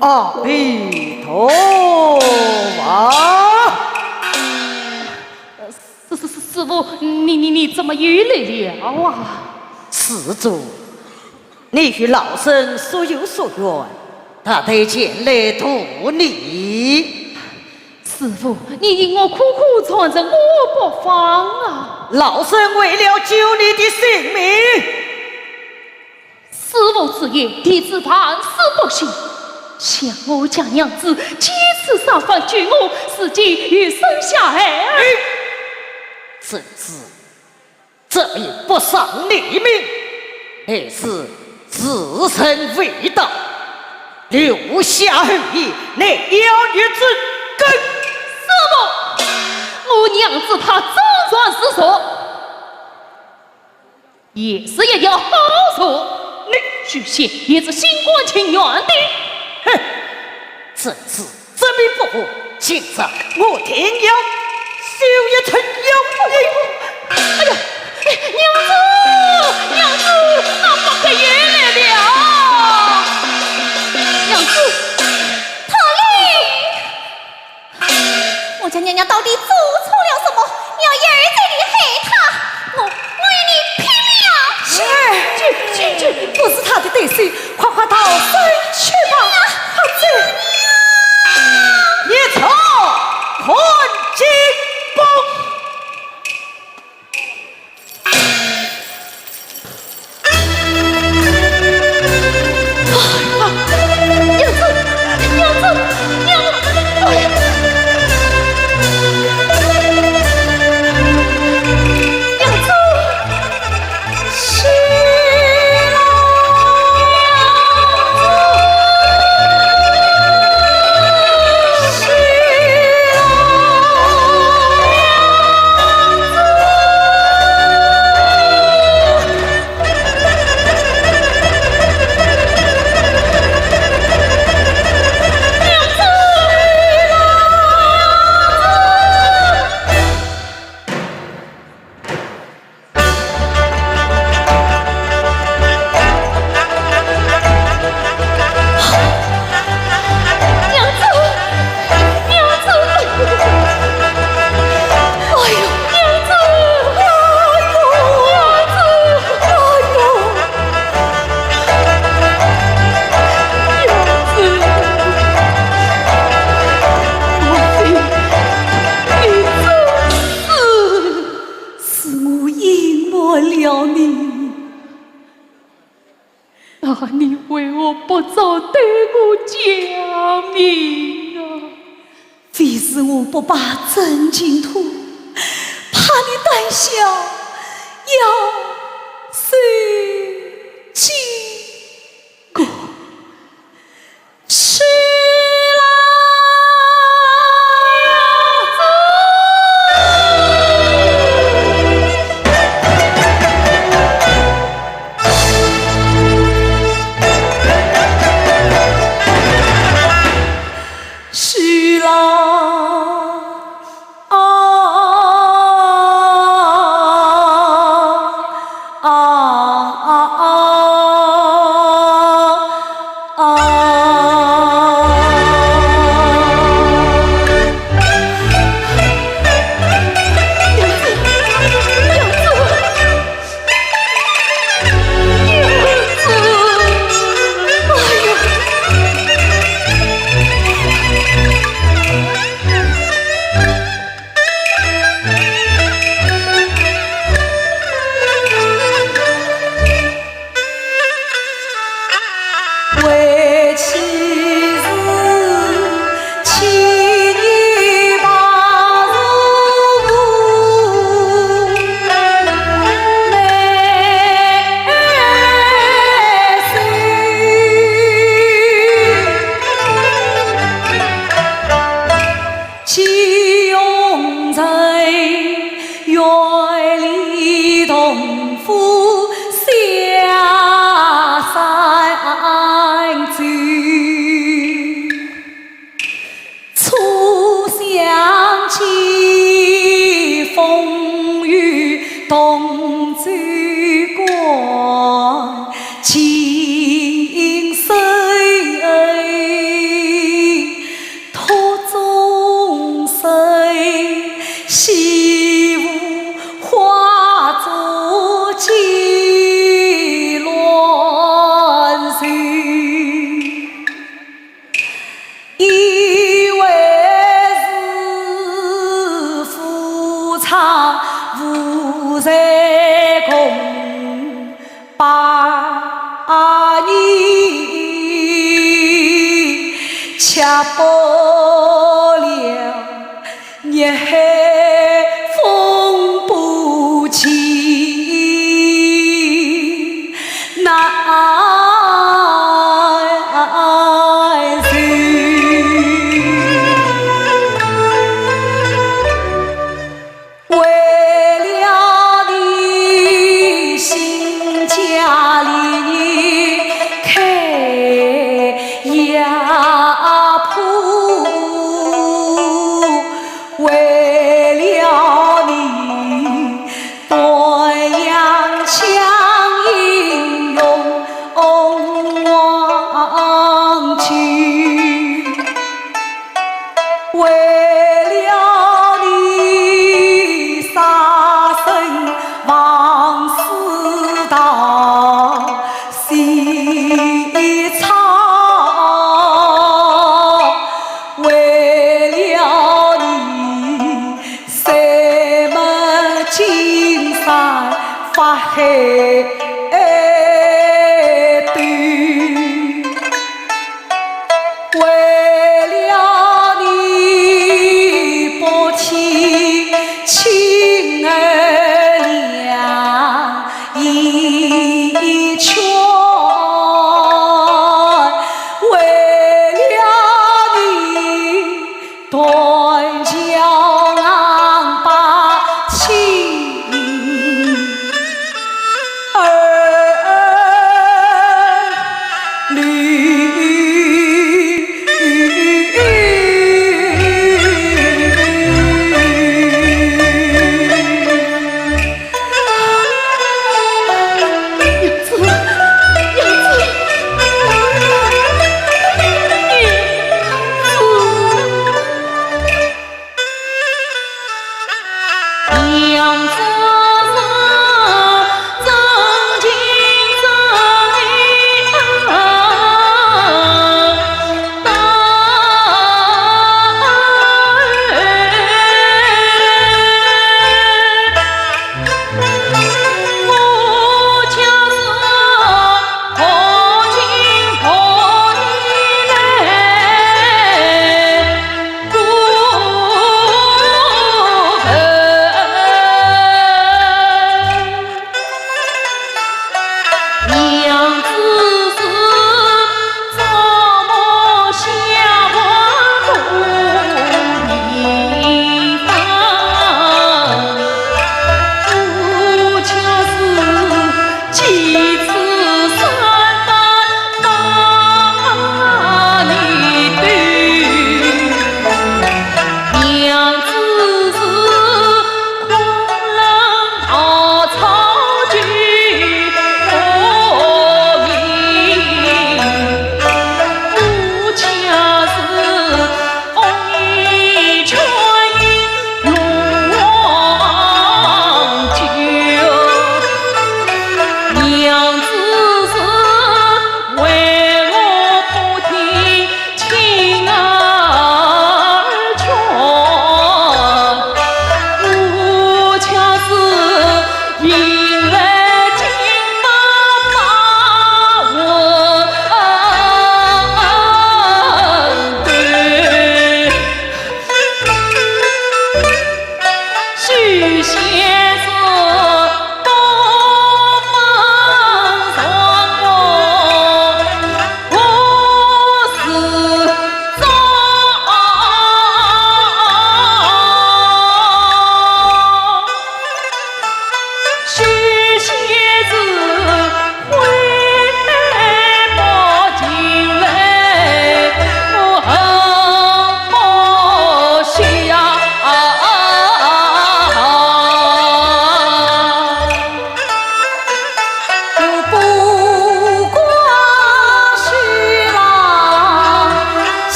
阿弥陀佛。师，师，师父，你，你，你怎么又来了啊？施主， 你与老身素有宿怨，特地前来度你。师父，你因我苦苦缠身，我不放啊！老身为了救你的性命。师父之言，弟子万死不信。想我家娘子几次三番救我，如今又生下孩儿。哎，真是 这命不伤你命，乃是自认为大，留下后裔，乃妖孽之根。师父，我娘子她周转之说，也是一条好船，你许仙也是心甘情愿的。哼，真是 这命不服，今日我定要修一出妖孽。哎呀，哎，娘子，娘子，快快逃走去吧，快走！一同看金榜。娘子，娘子，娘子，哎呀！娘子！ 娘子，娘子，哎呦，娘子，哎呦，娘子，哎呦，娘子，莫非你真是……是我隐瞒了你。 那你为何不早对我讲明啊？非是我不把真情吐，怕你胆小，要受经过。 是啦。是啦。 啊，啊，啊，啊，啊。娘子，娘子。 初相见，风雨同舟过，情深托终身，西湖花烛寄乱愁。 以为是夫唱妇随共把你，却不料 月黑风不及难寻。为了你，新家里开药铺。 为了你，断阳枪英勇哦为了你不听亲儿两一劝，为了你 断桥俺把情儿离。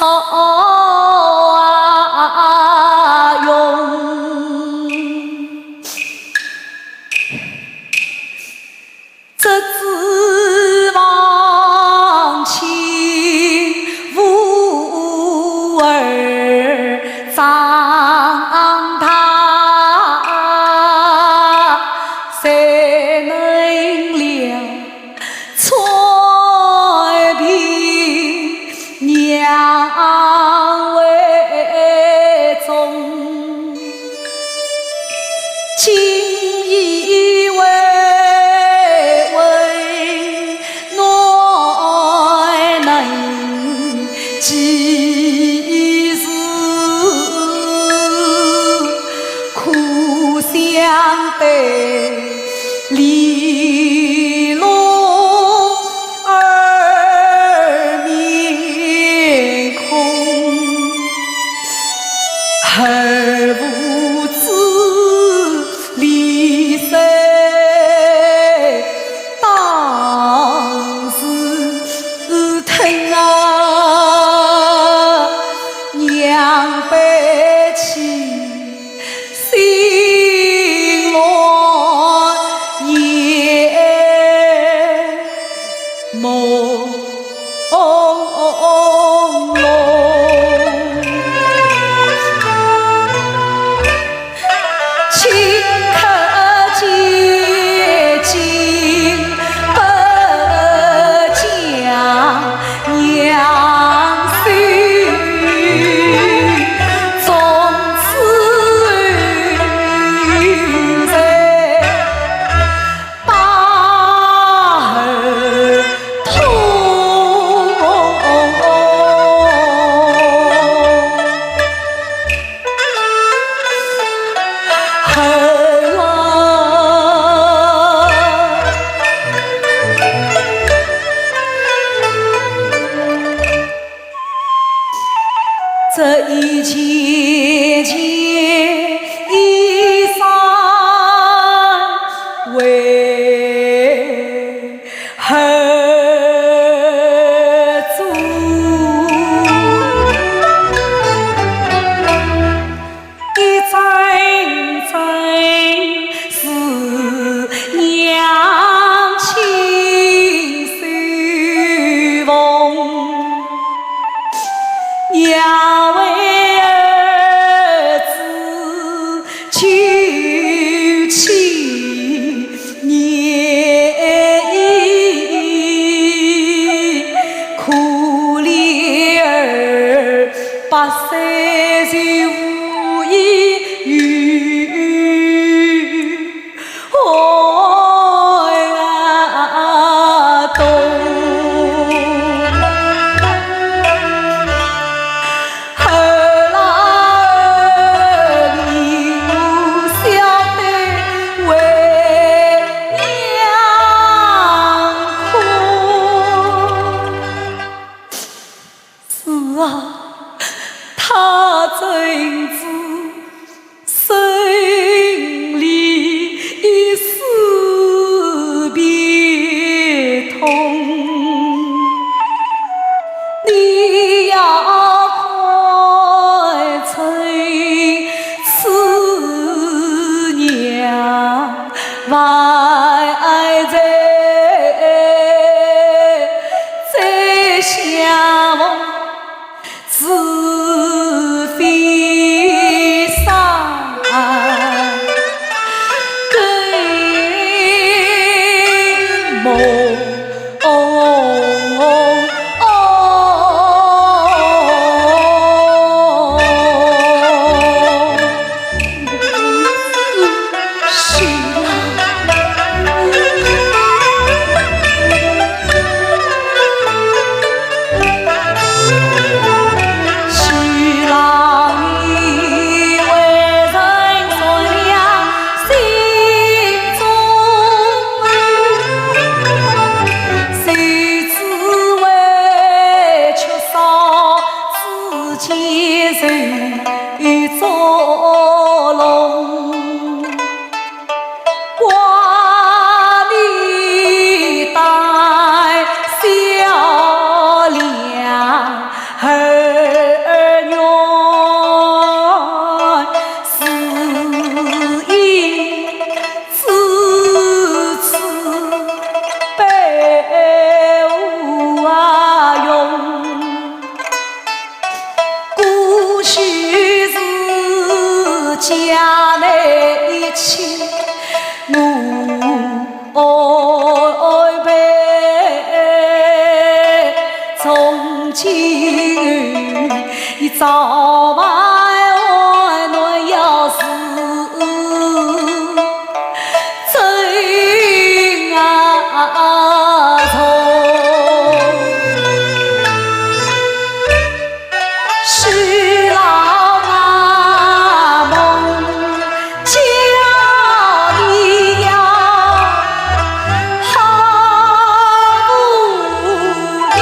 哦啊用，这指望亲无儿长大，谁能了 采萍娘为重，今已为温暖能及时。 苦相对，泪落儿面空，儿无知，泪水 当时疼啊，娘悲戚，心乱眼 朦胧。顷刻间，竟不见娘。 从此在把儿痛。儿啊， 这一切皆以山为儿做。一阵阵思娘情随风，娘为儿子 九七年已，可怜儿百岁就无依有。 哀啊，冬。儿啊，你我笑得为娘哭。 是啊，他怎知生离死别痛？你要看春此娘 万载再相逢，除非家内亲，我爱陪。从今以早晚安暖要是真啊从。 是老阿蒙家里呀，好无聊。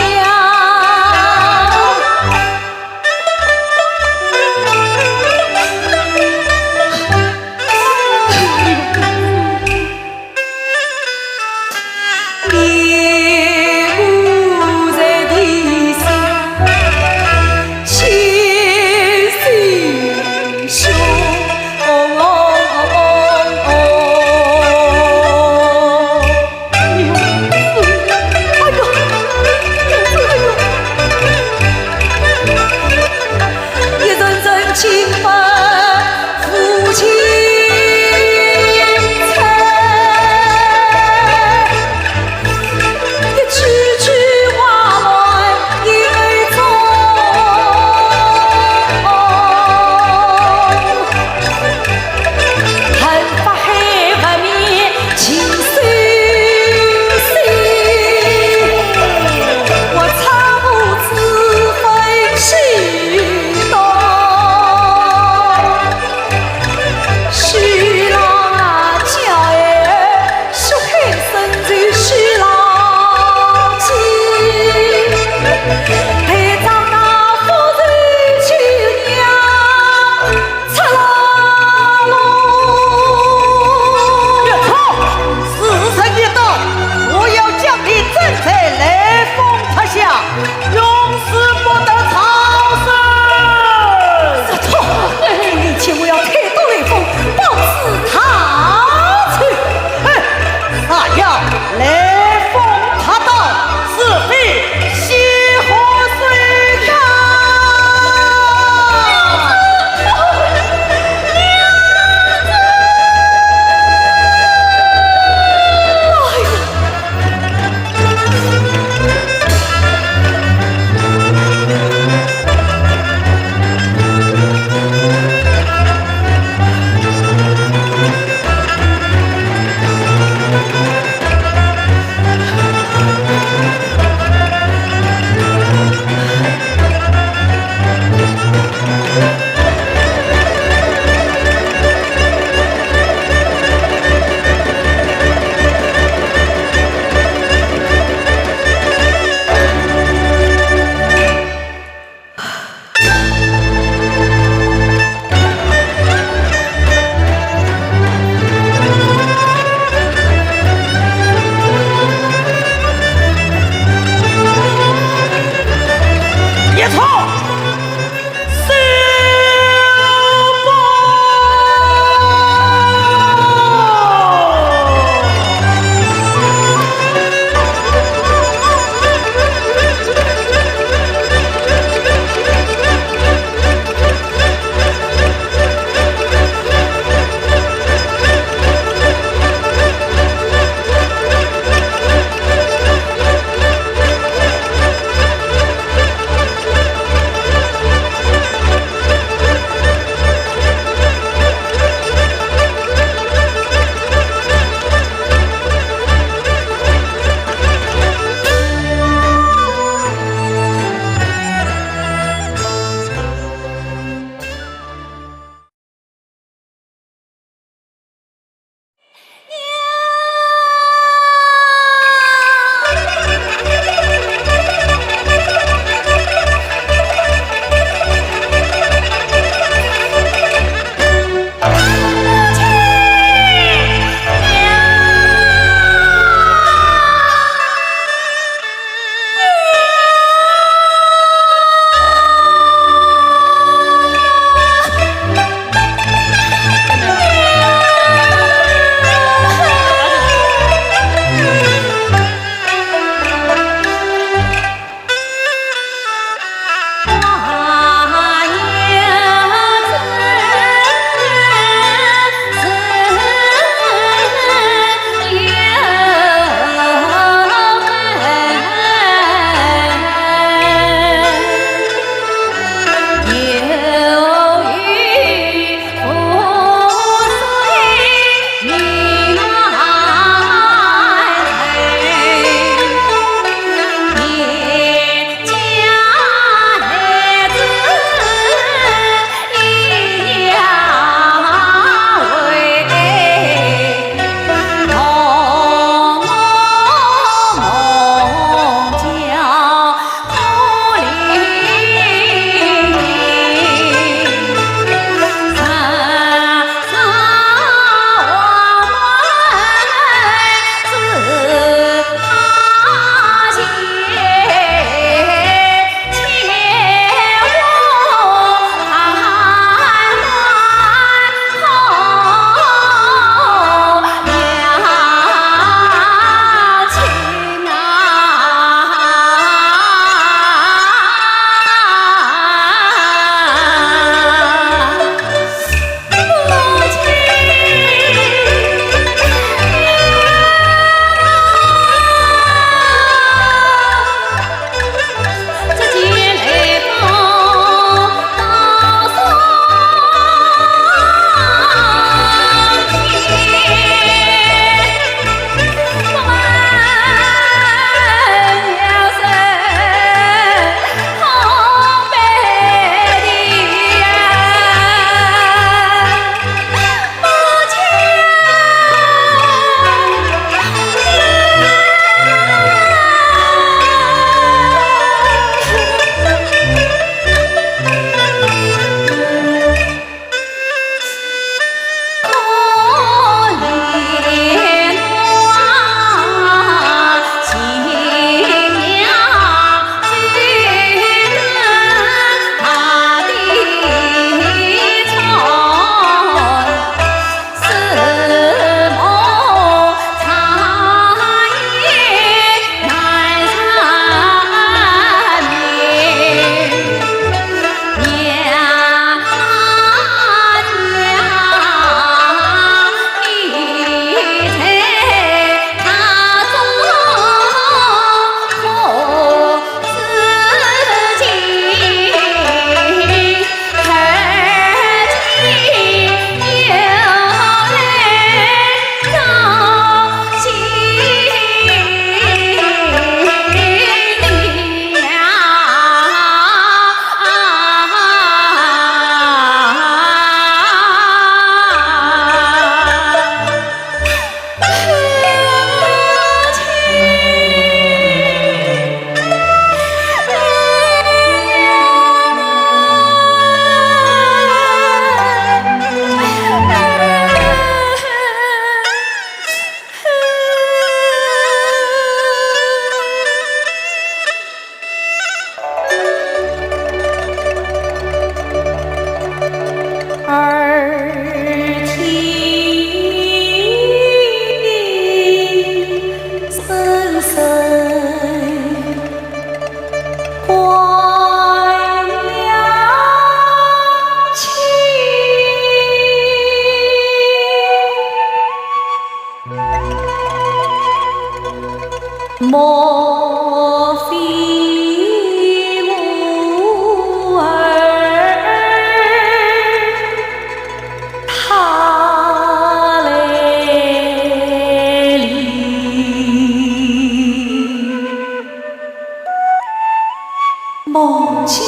孟郊。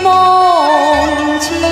孟郊。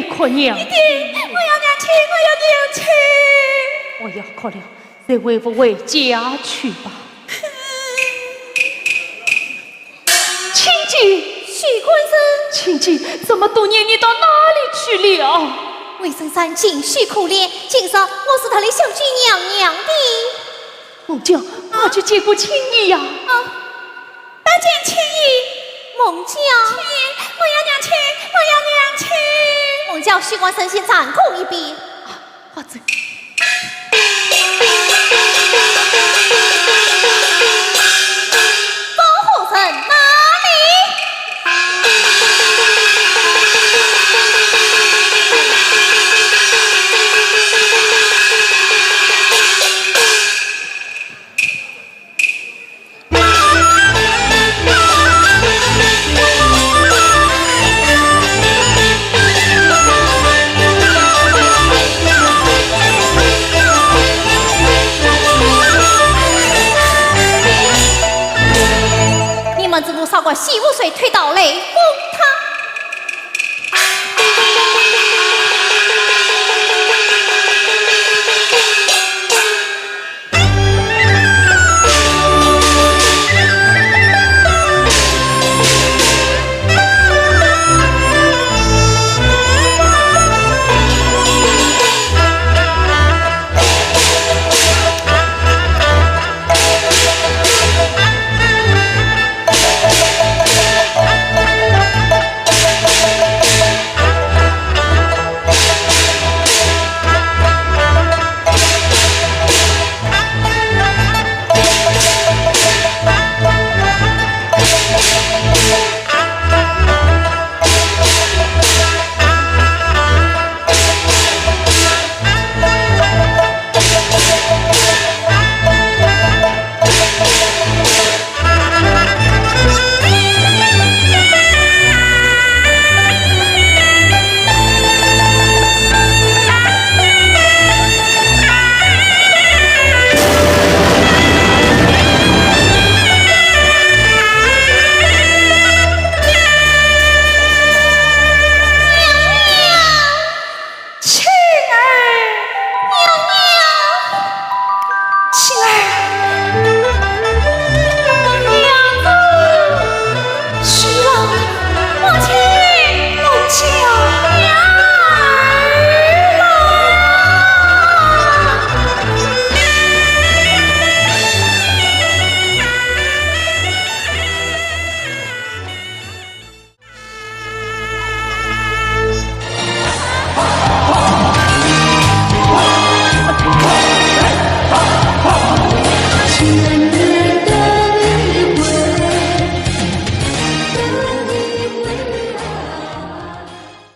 哭娘。爹，我要娘亲，我要娘亲。不要哭了，随为父回家去吧。青姐，许官人。青姐，这么多年你到哪里去了？为生三情绪可怜，今日我是特来相见娘娘的。孟郊，快去见过青姨呀。啊，拜见青姨。孟郊。青姨，我要娘亲，我要娘亲。孟郊，许官人先暂过一边。啊，好走。包大人哪里？ 你们这路啥个洗污水推到雷峰塔？